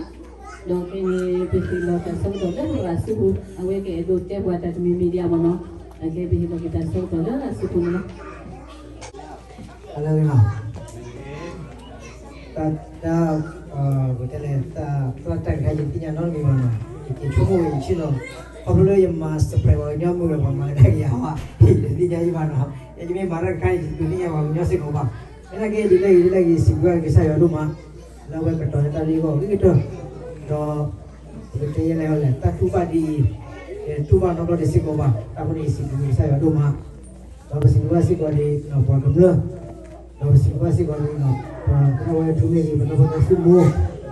ဒီးခဲအံၤန့ၣ် ပဟ့ၣ်လီၤတၢ်ဆၢကတီၢ်လၢသရၣ်စုပူၤ အဝဲကအဲၣ်ဒိးတဲပှၤတၢ်တမံၤမံၤဒံးအါမးနီၤ. အကဲပဟ့ၣ်လီၤက့ၤတၢ်ဆၢကတီၢ်လၢသရၣ်စုပူၤန့ၣ်လီၤ. ဟါလၢအဂ့ၤနီၤ. တၢ် တၢ် ပတဲလဲၣ် တၢ် တၢ်ကဟဲယသ့ၣ်ညါနီတမံၤဘၣ်နီၤ. ယက့ၤဆိကမိၣ်ဝဲယဆ့ၣ်နီၤ ခီဖျိလၢယမၤ surprise ပှၤကညီမုၢ်ဒီး ပှၤမၤကဒါက့ၤယၤဘၣ် ယတသ့ၣ်ညါယဘၣ်နီၤ. ယမ့ၢ်မၤတၢ်တခါန့ၣ် ယတသ့ၣ်ညါပှၤကညီစ့ၢ်ကီးဘၣ်. မ့ၢ်နာ်က့ ဒ်လဲၣ်ဂ့ၤဒ်လဲၣ်ဂ့ၤ စံးဘျုးကစၢ်ယွၤဒိၣ်မး လၢအဝဲကတီၤန့ၢ်တၢ်လၢယဂီၢ်အဂ့ၤကတၢၢ် ဒီး ပကတဲယဲလဲၣ်လဲၣ် တၢ်တူၢ်ဘၣ်ဒ်အံၤ တူၢ်ဘၣ်နီတဘျီဒံးစ့ၢ်ကီးဘၣ်. တၢ်အဃိန့ၣ် ယစံးဘျုးကစၢ်ယွၤဒိၣ်မး ဒီးပစံးဘျုးဘၣ်စ့ၢ်ကီးဒ်နီၢ်ပှၤကမျၢၢ် ဒီးပစံးဘျုးဘၣ်စ့ၢ်ကီးဒ်နီၢ် ပှၤကညီဝဲထူမ့ၢ်ဂ့ၤ ပနီၢ်ဖိသးစ့ၢ်မိၢ်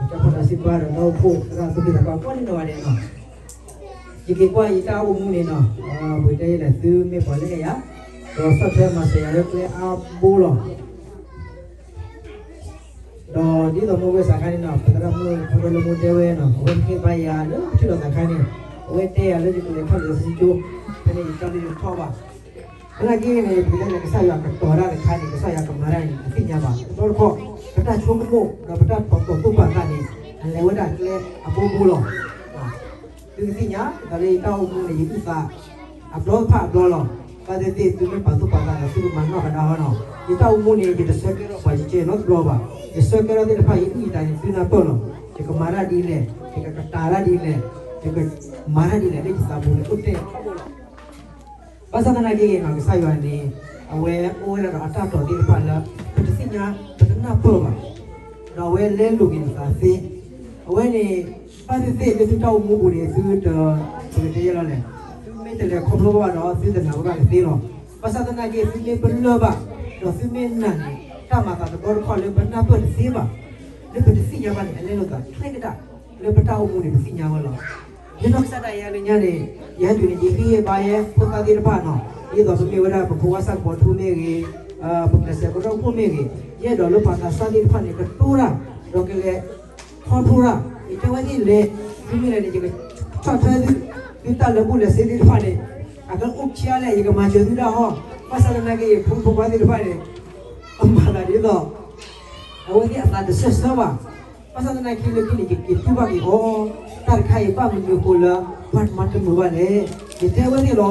တၢ်ဖီၣ်တၢ်စံးပှၤဒီးတၢ်အိၣ်ဖှိၣ်သရၣ်သူၣ်က့သးပှၢ်ကိးဒ်နီၢ်ဂၤဒဲးနီၤ. ယက့ၤကွၢ်ယတၢ်အိၣ်မူန့ၣ်နီၤ ပကတဲယဲလဲၣ် သုမ့ၢ်ပှၤလၢအဲၣ်ယၤ ဒီးဆီၣ်ထွဲမၤစၢၤယၤလၢကျဲအါဘိလီၤ. ဒီးဒ်သိးမိၢ်ဝဲစးခါန့ၣ်နီၤ ပသရၣ်မုၣ်ဖိဒိၣ်လၢမိၢ်တဲဝဲနီၤ အဝဲမ့ၢ်ဘါယၤလၢပထံၣ်လိာ်သးခါန့ၣ် အဝဲတဲယၤလၢယကလဲၤထီၣ်လၢစံကၠိ ဖဲန့ၣ်ယတၢ်လၢယထီၣ်ဘၣ်. သနာ်က့န့ၣ် ပကတဲလၢကစၢ်ယွၤကတီၤတၢ်တခါန့ၣ် ကစၢ်ယွၤကမၤတၢ်န့ၣ် တသ့ၣ်ညါဘၣ်. တဘျီတခီၣ် ပတၢ်ဆိကမိၣ်ဒီးပတၢ်ထီၣ်တီၤသူၣ်ပာ်သးန့ၣ် အလဲၤဝဲဒၣ်ကျဲအဘိဘိလီၤ. သုကသ့ၣ်ညါ တၢ်လၢယတၢ်အိၣ်မူန့ၣ် ယအုၣ်သး အဘျီတဖၣ်အဘျီလီၤ. ဘၣ်သ့ၣ်သ့ၣ် သုမ့ၢ်ပာ်သူၣ်ပာ်သးဒီး သုကမၤနီၣ်ကဒါဟီနီၤ. ယတၢ်အိၣ်မူန့ၣ် ယတဆၢကဲထီၣ်ပှၤယကဲနီတဘျီဘၣ်. ယဆၢကဲထီၣ်သ့ၣ်တဖၣ် ယအုၣ်ယသးန့ၣ် သုနၢ်ပၢၢ်လီၤ. ယကမၤတၢ်ဒ်လဲၣ်, ယကကတာ်တၢ်ဒ်လဲၣ်, ယကမၤတၢ်ဒ်လဲၣ် လၢယသးပူၤန့ၣ် အိၣ်တဲ ဘၣ်ဆၣ်သနာ်က့နီၤ ကစၢ်ယွၤန့ၣ် အဝဲအိၣ်ဝဲဒၣ်ဒီးအတၢ်တိာ်သ့ၣ်တဖၣ်လၢ ပတသ့ၣ်ညါ ပတနၢ်ပၢၢ်ဘၣ်. ဒီးအဝဲလဲလိာ်က့ၤနသးသ့. အဝဲန့ၣ် ဘၣ်သ့ၣ်သ့ၣ်လၢသုတၢ်အိၣ်မူပူၤန့ၣ် သုတ ပကတဲယဲလီၤလဲၣ်, သုမ့ၢ်တလဲၤခီဖျိဘၣ်ဒီး သုတနၢ်ပၢၢ်ဘၣ်တသ့လီၤ. ဘၣ်ဆၣ်သနာ်က့ သုမ့ၢ်ပလၢၢ်ဘၣ် ဒီးသုမ့ၢ်နာ်န့ၣ် တၢ်မၤသးတဘျီတခီၣ်လၢပနၢ်ပၢၢ်တသ့ဘၣ် လၢပတသ့ၣ်ညါဘၣ်န့ၣ် အလဲလိာ်သးချ့ကဒၣ် လၢပတၢ်အိၣ်မူန့ၣ် ပသ့ၣ်ညါဝဲလီၤ. ယနီၢ်ကစၢ်ဒၣ်ယဲလၢညါန့ၣ် ယဟဲတုၤန့ၣ် ယဟ့ၣ်ဂံၢ်ဘါယဲဖိသၣ်သ့ၣ်တဖၣ်နီၤ, ဒ်သိးပမ့ၢ်ဝဲဒၣ်ပဖိခွါဆၣ်ကပီၤထူမ့ၢ်ဂ့ၤ, ပကျဲးစၢးကရၢခိၣ်မ့ၢ်ဂ့ၤ, ယအဲၣ်ဒိးလၢပှၤသးစၢ်သ့ၣ်တဖၣ်န့ၣ် ကတိၤတၢ်, ဒီးကလဲၤခီဖျိတၢ်, ယတဲဝဲသ့ၣ်လဲၤ, သုမ့ၢ်လဲၤန့ၣ် ယကဆီၣ်ထွဲသု, သုတၢ်လၢာ်ဘူၣ်လၢာ်စ့သ့ၣ်တဖၣ်န့ၣ်, အကအိၣ်ခံဂၤလဲၣ် ယကမၤစၢၤသုဒၣ်ဟီ, ဘၣ်ဆၣ်သနာ်က့ ယဖိဖိခွါသ့ၣ်တဖၣ်န့ၣ် အမၤသးဒ်သိး အဝဲသ့ၣ်အသးတဆၢဆၢဘၣ်. ဘၣ်ဆၣ်သနာ်က့လၢခံန့ၣ် ယက့ၤတူၢ်ဘၣ်က့ၤအီၤ, တၢ်တခါအံၤဘၣ်မနုၤအဃိလၢ ပှၤတမၤတမုာ်ဘၣ်လဲၣ်. ယတဲဝဲသ့ၣ်လီၤ,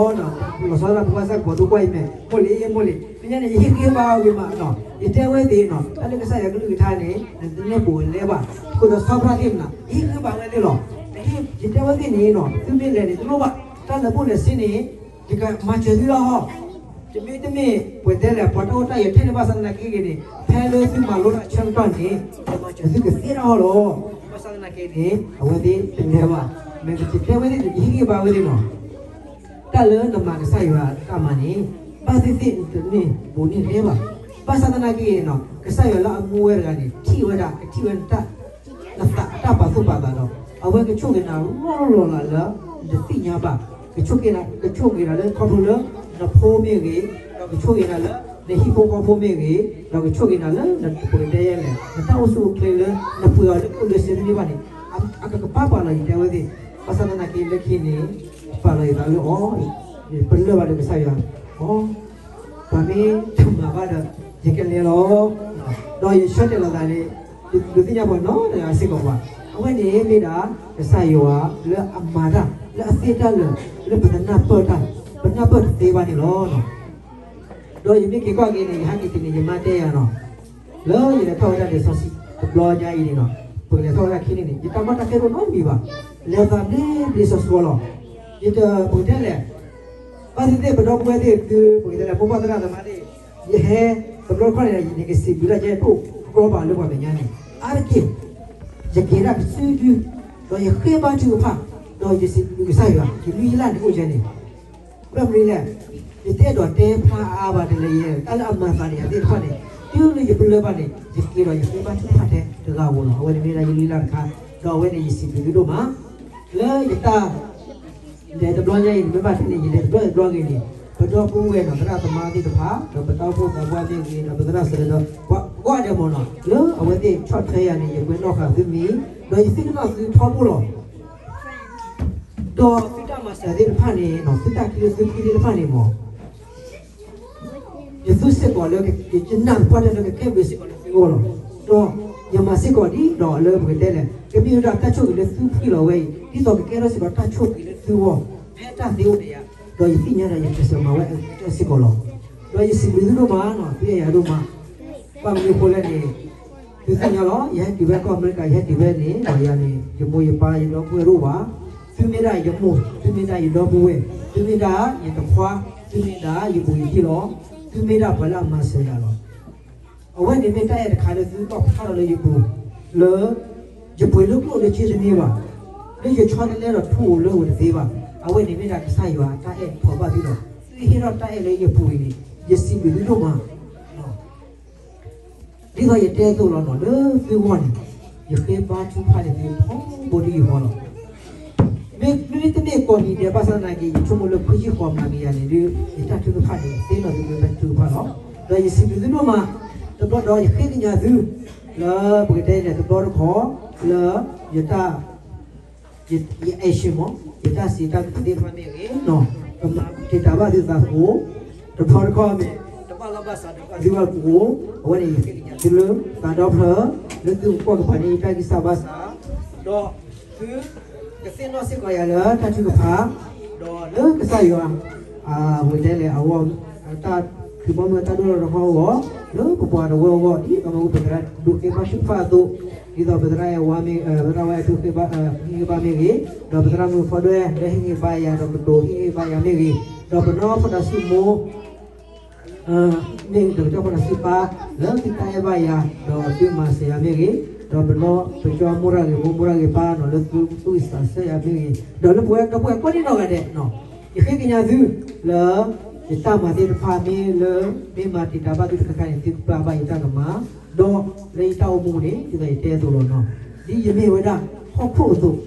လီၤဆီဒၣ်တၢ်ဖိခွါဆၣ်ကပီၤထူကွၢ်အံၤမ့ၢ်, မိၢ်လံ, မိၢ်လံ, လၢညါန့ၣ် ယဟ့ၣ်ဂံၢ်ဘါဝံၤမးနီၤ, ယတဲဝဲသ့ၣ်နီၤ, တၢ်လၢကစၢ်ယွၤကလုၢ်ကထါန့ၣ် နတနဲၣ်ပိာ်လဲဘၣ်, ဃုာ်ဒီးဆီဖျါသ့ၣ်မနၤ, ယဟ့ၣ်ဂံၢ်ဘါဝဲသ့ၣ်လီၤ. ယတဲဝဲသ့ၣ်န့ၣ်နီၤ, သုမ့ၢ်လဲၤန့ၣ် တလိၣ်ဘၣ်, တၢ်လၢာ်ဘူၣ်လၢာ်စ့န့ၣ် ယကမၤစၢၤသုလီၤ. တမ့ၢ်တမ့ၢ်ပှဲၤတဲလဲၣ် ပှၤတၢ်အိၣ်တၢ်ယၢၤထဲန့ၣ် ဘၣ်ဆၣ်သနာ်က့ဂ့ၤန့ၣ် ဖဲလၢသုမၤလိတၢ်ဆၢကတီၢ်န့ၣ် ယမၤစၢၤသုကသ့တၢ်အီၣ်လီၤ. ဘၣ်ဆၣ်သနာ်က့န့ၣ် အဝဲသ့ၣ်တလဲၤဘၣ်. မ့ၢ်ယတဲဝဲသ့ၣ်န့ၣ် ယဟ့ၣ်ဂံၢ်ဘါဝဲသ့ၣ်နီၤ, တၢ်လၢနမၤကစၢ်ယွၤတၢ်မၤန့ၣ် ဘၣ်သ့ၣ်သ့ၣ်နတန့ၢ်ဘိးန့ၢ်လဲဘၣ်. ဘၣ်ဆၣ်သနာ်က့နီၤ ကစၢ်ယွၤလၢအမူဝဲတဂၤန့ၣ် ထံၣ်ဝဲဒၣ် ကထံၣ်ဝဲနတၢ် နသးအတၢ်ပာ်သူၣ်ပာ်သးဒီး အဝဲကဆိၣ်ဂ့ၤနၤလီၢ်လီၢ်လၢ နတသ့ၣ်ညါဘၣ်, ကဆိၣ်ဂ့ၤနၤ ကဆိၣ်ဂ့ၤနၤလၢခီဖျိလၢ နဖိမ့ၢ်ဂ့ၤ, ဒီးကဆိၣ်ဂ့ၤနၤလၢ နဟံၣ်ဖိဃီဖိမ့ၢ်ဂ့ၤ, ဒီးကဆိၣ်ဂ့ၤနၤလၢ နပကတဲယဲလဲၣ် နတၢ်အိၣ်ဆူၣ်အိၣ်ချ့လၢ နပှ့ၤအီၤလၢကျိၣ်လၢစ့တန့ၢ်ဘၣ်န့ၣ်, အကကပာ်ပာ်လီၤ ယတဲဝဲသ့ၣ်, ဘၣ်ဆၣ်သနာ်က့လၢခံန့ၣ် ပာ်လီၤယသးလၢအီၤ, ပလၢၢ်ဘၣ်ဒီးကစၢ်ယွၤ, အီ ပှၤမ့ၢ်တမၤဘၣ်ဒီး ယကလဲၤလီၤ. ဒီးယဆၢတဲာ်လီၤသးန့ၣ် ဒုးသ့ၣ်ညါပှၤနီတဂၤစ့ၢ်ကီးဘၣ်. အဝဲန့ၣ်မ့ၢ်ဒၣ် ကစၢ်ယွၤလၢအမၤတၢ် လၢအသ့တၢ်လၢာ် လၢပတနၢ်ပၢၢ်တၢ် ပနၢ်ပၢၢ်တသ့ဘၣ်န့ၣ်လီၤ. ဒီးယမ့ၢ်က့ၤကွၢ်က့ၤန့ၣ် ယဟဲက့ၤက့ၤန့ၣ် ယမါတဲယၤနီၤ, လၢယလဲၤထီၣ်ဝဲဒၣ်လံာ်စီဆှံတဘျီညါအံၤန့ၣ်နီၤ, ပကလဲၤထီၣ်ဝဲဒၣ်ခံန့ၣ်န့ၣ် ယတၢ်ကီတၢ်ခဲတအိၣ်နီတမံၤဘၣ်, လဲၤသးဘျ့ဘျ့ဆှီဆှီလီၤ. ယတပကတဲလဲၣ် ဘၣ်သ့ၣ်သ့ၣ် ပဒီပုၢ်ဝဲၢ်သ့ၣ်သု ပကတဲလဲၣ် မိၢ်ပၢ်သရၣ်သမါသ့ၣ်, ယဟဲ တဘျီတခီၣ်န့ၣ် ယကစံးဘျုးတၢ်ကဲတအိၣ်ကီဘၣ်လၢပှၤမဲာ်ညါန့ၣ်, အါတက့ၢ် ယက့ၤဒၣ်ကစုဒု, ဒီးယဃ့ဘါထုကဖၣ်, ဒီးယစံးဘျုးကစၢ်ယွၤ ယလွံၢ်ယလၢ်န့ၣ်အိၣ်ယဲန့ၣ်, ဘၣ်မနုၤလဲၣ်, ယတအဲၣ်ဒိးတဲဖျါအါဘၣ်တလၢယဲ, တၢ်လၢအမၤသးန့ၣ် အသ့ၣ်တဖၣ်န့ၣ် တုၤလၢယပလၢၢ်ဘၣ်န့ၣ် ယက့ၤဒီးယဃ့ဘါထုကဖၣ်ထဲတဂၤဧိၤလီၤ. အဝဲန့ၣ်မ့ၢ်ဒၣ်ယလွံၢ်ယလၢ်တခါ, ဒီးအဝဲန့ၣ်ယစံးဘျုးသုဒိၣ်မး လၢယတၢ် လဲၤတဘျီညါအံၤ မ့ၢ်ဘၣ်ထဲန့ၣ် ယလဲၤတဘျီတဘျီဂ့ၤန့ၣ်, ပဒီပုၢ်ဝဲၢ်နီၤ သရၣ်သမါသ့ၣ်တဖၣ် ဒီးပတၢ်အိၣ်ဖှိၣ်သးပှၢ်မ့ၢ်ဂ့ၤ ဒီးပသရၣ်စၢၤဒီး ပှၤကိးဂၤဒဲးမ့ၢ်နီၤ လၢအဝဲသ့ၣ်ဆီၣ်ထွဲယၤန့ၣ် ယကွဲးနီၣ်ဃာ်သုမံၤ, ဒီးယသ့ၣ်နီၣ်ထီဘိလီၤ. ဒီးသုတၢ်မၤစၢၤသ့ၣ်တဖၣ်န့ၣ်နီၤ သုတၢ်ချံသုချံသ့ၣ်တဖၣ်န့ၣ်မ့ၢ် ယသူစ့ၢ်ကီးလၢ ယနာ်သပှၢ်တၢၢ်လၢကကဲဘျုးစ့ၢ်ကီးလၢသုဂီၢ်လီၤ. ဒီးယမၤစ့ၢ်ကီးဒ်ဒီးလၢပကတဲလဲၣ် ကမ့ၢ်ဝဲဒၣ်တၢ်ဆိၣ်ဂ့ၤလၢသုဖှံလီၤဝဲအံၤ ဒ်သိးကကဲထီၣ်စ့ၢ်ကီးတၢ်ဆိၣ်ဂ့ၤလၢသုဂီၢ် ဖဲတၢ်သ့အိၣ်န့ၣ်ယၤ, ဒီးယသ့ၣ်ညါဒီးယကျဲးစၢးမၤဝဲအကတၢၢ်စ့ၢ်ကီးလီၤ. ဒီးယစံးဘျုးသုဒိၣ်မးနီၤ သုအဲၣ်ယၤဒိၣ်မး, ဘၣ်မနုၤအဃိလဲၣ်န့ၣ် သုသ့ၣ်ညါလီၤ ယဟဲတုၤဖဲကီၢ်အမဲရကၤ ယဟဲတုၤဖဲန့ၣ် ဒီးယၤန့ၣ် ယမိၢ်ယပၢ်ယဒီပုၢ်ဝဲၢ်တအိၣ်ဘၣ်. သုမ့ၢ်ဒၣ်ယမိၢ် သုမ့ၢ်ဒၣ်ယဒီပုၢ်ဝဲၢ် သုမ့ၢ်ဒၣ်ယတခွါ သုမ့ၢ်ဒၣ်ယဘူးယတံၢ်လီၤ. သုမ့ၢ်ဒၣ်ပှၤလၢအမၤစၢၤယၤလီၤ. အဝဲန့ၣ်မ့ၢ်တၢ်အဲၣ်တခါလၢသုသီၣ်ဖျါထီၣ်လၢယပူၤ လၢ ယပှ့ၤလၢကျိၣ်လၢစ့တန့ၢ်ဘၣ်, လၢယဆီတလဲဒီးထူအိၣ်လၢအိၣ်တသ့ဘၣ်, အဝဲန့ၣ်မ့ၢ်ဒၣ်ကစၢ်ယွၤအတၢ်အဲၣ်ဖီၣ်ဘၣ်သုဒီး သုဟ့ၣ်ထီၣ်တၢ်အဲၣ်လၢယပူၤအံၤန့ၣ် ယစံးဘျုးသုဒိၣ်မး ဒ်သိးယတဲအသိးလီၤနီၤ လၢသုဂီၢ်န့ၣ် ယဃ့ဘါထုကဖၣ်န့ၢ်သုထီဘိဒ်ယဟီလီၤ. မ့မ့ၢ်တမ့ၢ်ကိးနံၤဒဲးဘၣ်ဆၣ်သနာ်က့ ယဆိကမိၣ်လၢခွံဆံဃိးမၤက့ၤယၤန့ၣ်ဒီး ယတၢ်ထုကဖၣ်န့ၣ် သ့လီၤသုလၢတၢ်ထုကဖၣ်လီၤ. ဒီးယစံးဘျုးသုဒိၣ်မး တဘျီဒီးယဃ့ကညးသု လၢပကတဲန့ၣ် တဘျီတခီၣ် လၢယတၢ် ယ action မ့ၢ် ယတၢ်စံးတၢ်ကတိၤသ့ၣ်တဖၣ်မ့ၢ်ဂ့ၤ ကမၤတံာ်တာ်ဘၣ်သုသးသကိး တဘျီတခီၣ်မ့ၢ် တဘၣ်လီၢ်ဘၣ်စးဒီးဘၣ်သုဘၣ်သကိး အဝဲန့ၣ်ယဃ့ကညးသုလၢသးဒီဖျၢၣ် လၢသုကကွၢ်ကပၤန့ၢ်ယတၢ်ဂံၢ်စၢ်ဘါစၢ် ဒီးသုကသ့ၣ်နီၣ်စ့ၢ်ကီးယၤလၢတၢ်ထုကဖၣ် ဒီးလၢကစၢ်ယွၤ အဝဲတဲလဲၣ် အဝဲ တၢ်ဖံးဘီမုၢ်တၢ်ဒိၣ်ထီၣ်ထီအဂီၢ် လၢပပှၤတဝၢအဂီၢ် ဒ်သိးမ့ၢ်ပသရၣ်ဒိးဃ့ဘါထုကဖၣ်အသိး ဒ်သိးပသရၣ်အဲၣ်ဝါမ့ၢ် ပသရၣ်ဝါအဲၣ်ဒိးဃ့ဘါ ဟ့ၣ်ဂံၢ်ဘါမ့ၢ်ဂ့ၤ ဒီးပသရၣ်မုၣ်ဖီဒွဲ လၢဟ့ၣ်ဂံၢ်ဘါယၤ ဒီးပဒိးဟ့ၣ်ဂံၢ်ဘါယၤမ့ၢ်ဂ့ၤ ဒီးပနီၢ်ဖီတၢ်စူၣ်မိၢ် မ့ၢ်ဂ့ၤ ဒီးပကၠီဖီတၢ်စူၣ်ပၢ် လၢသုတၢ်အဲၣ်ဘၣ်ယၤ ဒီးသုမၤစၢၤယၤမ့ၢ်ဂ့ၤ ဒီးပနီၢ်ပကၠီမိၢ်ရၣ်ဂ့ၤ မိၢ်မိၢ်ရၣ်ဂ့ၤပၢ်နီၤ လၢသုသူၣ်ဝံၣ်သးဆၢယၤမ့ၢ်ဂ့ၤ ဒီးလၢပဝဲဒီပုၢ်ဝဲၢ်ကိးဒံနီၢ်ဂၤဒဲး ယဃ့ကညးသု လၢ ယတၢ်မၤသ့ၣ်တဖၣ်မ့ၢ်လၢ မ့ၢ်မၤတံာ်တာ်ဘၣ်သုတခါခါန့ၣ် သုကပျၢ်ဘၣ်ယတၢ်ကမၣ် ဒီးလၢယတၢ်အိၣ်မူန့ၣ် ဒ်သိးယတဲအသိးလီၤနီၤ ဒ်ယမ့ၢ်ဝဲဒၣ်ဟီၣ်ခိၣ်အသိး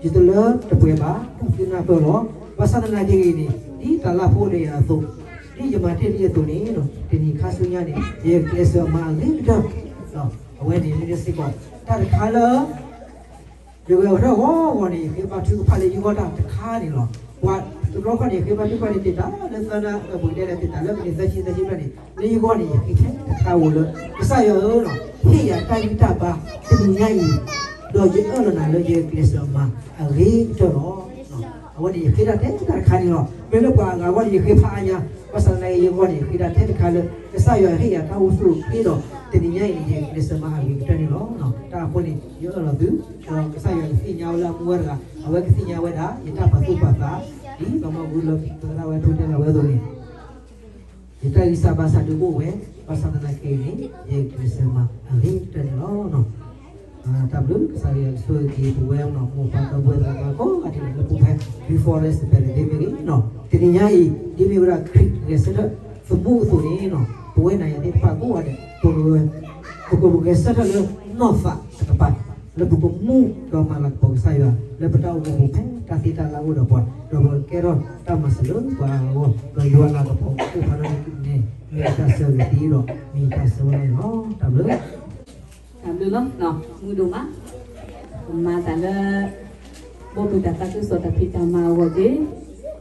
ယတလၢတပှဲၤဘၣ်, ဒီးသုနၢ်ပၢၢ်လီၤ. ဘၣ်ဆၣ်သနာ်က့ဂ့ၤန့ၣ် ဒ်တၢ်လၢအဖိဒိၣ်ယၤအသိး, ဒ်ယမၤတ့ၢ်လံအသိးန့ၣ်, တနံၤခါဆူညါန့ၣ် ယကျဲးစၢးမၤအဂ့ၤကတၢၢ်, အဝဲန့ၣ်မ့ၢ်စ့ၢ်ကီး တၢ်တခါလၢ ယဂဲၤထၢၣ်ဂီၤဂီၤန့ၣ် ယဃ့ဘါထုကဖၣ်လၢယဂီၢ်တၢ်တခါန့ၣ်လီၤ. ပှၤတဘျီခီန့ၣ် ယဃ့ဘါထုကဖၣ်န့ၣ် တ့ၢ်တၢ်လၢသၢနၣ်အပူၤဒဲးလၢတ့ၢ်တၢ်လၢမံးနံးသၢဆံသၢဆံဘျဲၣ်န့ၣ်, လၢယဂီၢ်န့ၣ် ယဃ့ထဲတခါဧိၤလၢ ကစၢ်ယွၤဧၢ, ဟ့ၣ်ယၤတၢ်ဂံၢ်တၢ်ဘါတနံၤညါအံၤ, ဒီးယအၢၣ်လီၤနၤလၢယကျဲးစၢးမၤအဂ့ၤကတၢၢ်လီၤ. အဝဲန့ၣ်ယဃ့ဒၣ်ထဲတခါန့ၣ်လီၤ. မ့ၢ်လၢပှၤအဂၤအဂီၢ်န့ၣ် ယဃ့ဖးအါညါ, ဘၣ်ဆၣ်သနာ်က့ယဂီၢ်န့ၣ် ယဃ့ဒၣ်ထဲတခါလၢ ကစၢ်ယွၤဟ့ၣ်ယၤတၢ်အိၣ်ဆူၣ်အိၣ်ချ့ဒီး တနံၤညါအံၤန့ၣ် ယကျဲးစၢးမၤအဂ့ၤကတၢၢ်န့ၣ်လီၤ. တၢ်အဃိန့ၣ် ယအၢၣ်လီၤသု, ဒီးကစၢ်ယွၤကသ့ၣ်ညါဝဲလၢအမူဝဲတဂၤ, အဝဲကသ့ၣ်ညါဝဲဒၣ် ယတၢ်ပာ်သူၣ်ပာ်သး, ဒ်ပှၤမၤဂုာ်လီၤက့ၤသရၣ်ဝဲထိတဲလီၤဝဲအသိးန့ၣ် ယတၢ်ဂံၢ်စၢ်ဘါစၢ်ဒုးအိၣ်ဝဲ, ဘၣ်ဆၣ်သနာ်က့န့ၣ် ယကျဲးစၢးမၤအဂ့ၤကတၢၢ်န့ၣ်လီၤ. တၢ်ဘျုး ကစၢ်ယွၤကဆိၣ်ဂ့ၤက့ၤပဝဲ မိၢ်ပၢ်ဒီပုၢ်ဝဲၢ်သ့ၣ်တဖၣ်ကိးဂၤဒဲးလၢပူၤဖဲ Be Forest တဖျၢၣ်န့ၣ်မ့ၢ်ဂ့ၤ, တနံၤညါအံၤ ဒ်မ့ၢ်ဝဲဒၣ်ခရံာ်ဂဲၤဆၢထၢၣ်သမူအသိးန့ၣ်, ပဝဲနၤယၤသ့ၣ်တဖၣ်ကိးဂၤဒဲး ပကဂဲၤဆၢထၢၣ်လၢနီၢ်သးတကပၤ, လၢပကမူဒီးမၤလၤကပီၤကစၢ်ယွၤ လၢပတၢ်အိၣ်မူပူၤဖဲတၢ်သ့တၢ်လၢအအိၣ်ဒီးပှၤ, ဒီးပကကဲထီၣ်တၢ်မၤစၢၤလၢပှၤအဂီၢ်, ဒီးယွၤလၤကပီၤအိၣ်ဖးလၢန့ၣ် မ့ၢ်တၢ်ဆၢဂ့ၤသ့ဒီး မ့ၢ်တၢ်ဆၢဝဲဒၣ်န့ၣ်လီၤ. တၢ်ဘျုး တၢ်ဘျုးလီၤ, မုာ်ဒိၣ်မး, ပမၤတၢ်လၢ ဘီၣ်ဘုၣ်တၢ်သးခုကစီၣ်တၢ်ဖံးတၢ်မၤအဂီၢ်သ့ၣ်,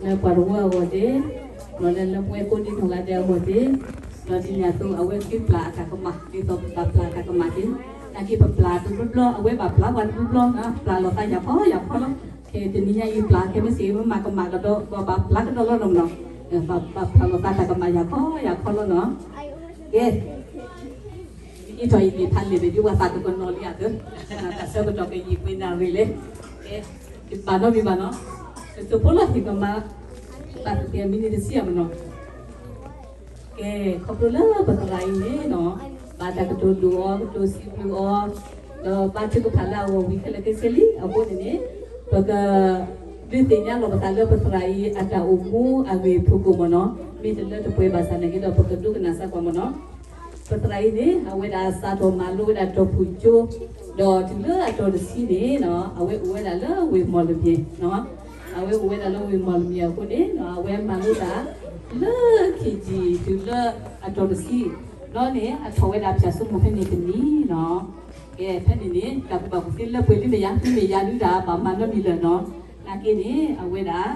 လၢပှၤတဝၢအဂီၢ်သ့ၣ်, ဒီးလၢလၢပဝဲကိးဒံနီၢ်ဂၤဒဲးအဂီၢ်သ့ၣ်, ဒီးဒ်န့ၣ်အသိး အဝဲဃ့ပျၢ်အတၢ်ကမၣ် ဒ်သိးပဘၣ်ပျၢ်အတၢ်ကမၣ်သ့ၣ်, နာ်က့ပပျၢ်တဘျီဘျီ အဝဲဘၣ်ပျၢ်ပှၤတဘျီဘျီ, ပျၢ်လိာ်သးယၤခီယၤခီလီၤ. ခဲတနံၤညါအံၤပျၢ်ခဲမ့ၢ်စ့ၢ် မ့ၢ်မၤကမၣ်ကဒီး ပဘၣ်ပျၢ်ကဒီးလီၤနီၤမနီၤ, ဘၣ်ပျၢ်လိာ်သးတၢ်ကမၣ်ယၤခီယၤခီလီၤနီၤ. ကဲ အံၤထီၣ်အံၤန့ၣ် ဖးလဲၢ်န့ၣ် ဒ်ပှၤသးကကနီၤလံဧါသၢ, တၢ်ဆၢကတီၢ်ကယံာ်ပှ့ၤနၣ်ရံၣ်လဲၣ်, ကဲ ကဘၣ်နီတမံၤဘၣ်နီၤ, ကတိၤဖိလီၤဟ့ၣ်ကမၣ်, ဘၣ်သ့ၣ်သ့ၣ်မံၤန့ၣ်တဆံအမနီၤ. ကဲ ခီဖျိလၢပသရၣ်အံၤန့ၣ်နီၤ, ဘၣ်တၢ်ကတိၤဒိၣ်အီၤ ကတိၤစံးဘျုးအီၤ, ဒီးဘါထုကဖၣ်လၢအဂီၢ်ဝံၤခဲလၢာ်ခဲဆ့လံ. အဃိန့ၣ်န့ၣ် ပက ဒုးသ့ၣ်ညါလီၤပသးလၢပသရၣ်အံၤအတၢ်အိၣ်မူအဂ့ၢ်အဖီခိၣ်မနီၤ, မ့ၢ်တလၢတပှဲၤဘၣ်ဆၣ်နာ်က့ဒီး ပကဒိကနၣ်စ့ၢ်ကီးမနီၤ. ပသရၣ်အံၤန့ၣ် အဝဲဒၣ်စးထီၣ်မၤလိဝဲဒၣ်တီၢ်ဖုၣ်ကၠိ, ဒီးတုၤလၢအတီၤတဆံန့ၣ်နီၤ အဝဲအိၣ်ဝဲဒၣ်လၢဝ့ၢ်မီၢ်လမၠဲၣ်နီၤ, အဝဲအိၣ်ဝဲဒၣ်လၢဝ့ၢ်မီၢ်လမၠဲၣ်အဃိန့ၣ်နီၤ အဝဲမၤလိတၢ်လၢခံကံၤတုၤလၢအတီၤတဆံ, ဒီးန့ၣ် အထီၣ်ဝဲဒၣ်ဖၠၣ်စိမိၣ်ဖဲန့ၣ်တနံၤနီၤ. ကဲ ဖဲန့ၣ်န့ၣ် တၢ်ကူၣ်ဘၣ်ကူၣ်သ့လၢပှဲၤလံမ့ၢ်ယါ မ့ၢ်ယါဒုးဒၣ်ဘၣ်မၤနီတမံၤလၢာ်နီၤ, နာ်က့န့ၣ် အဝဲဒၣ်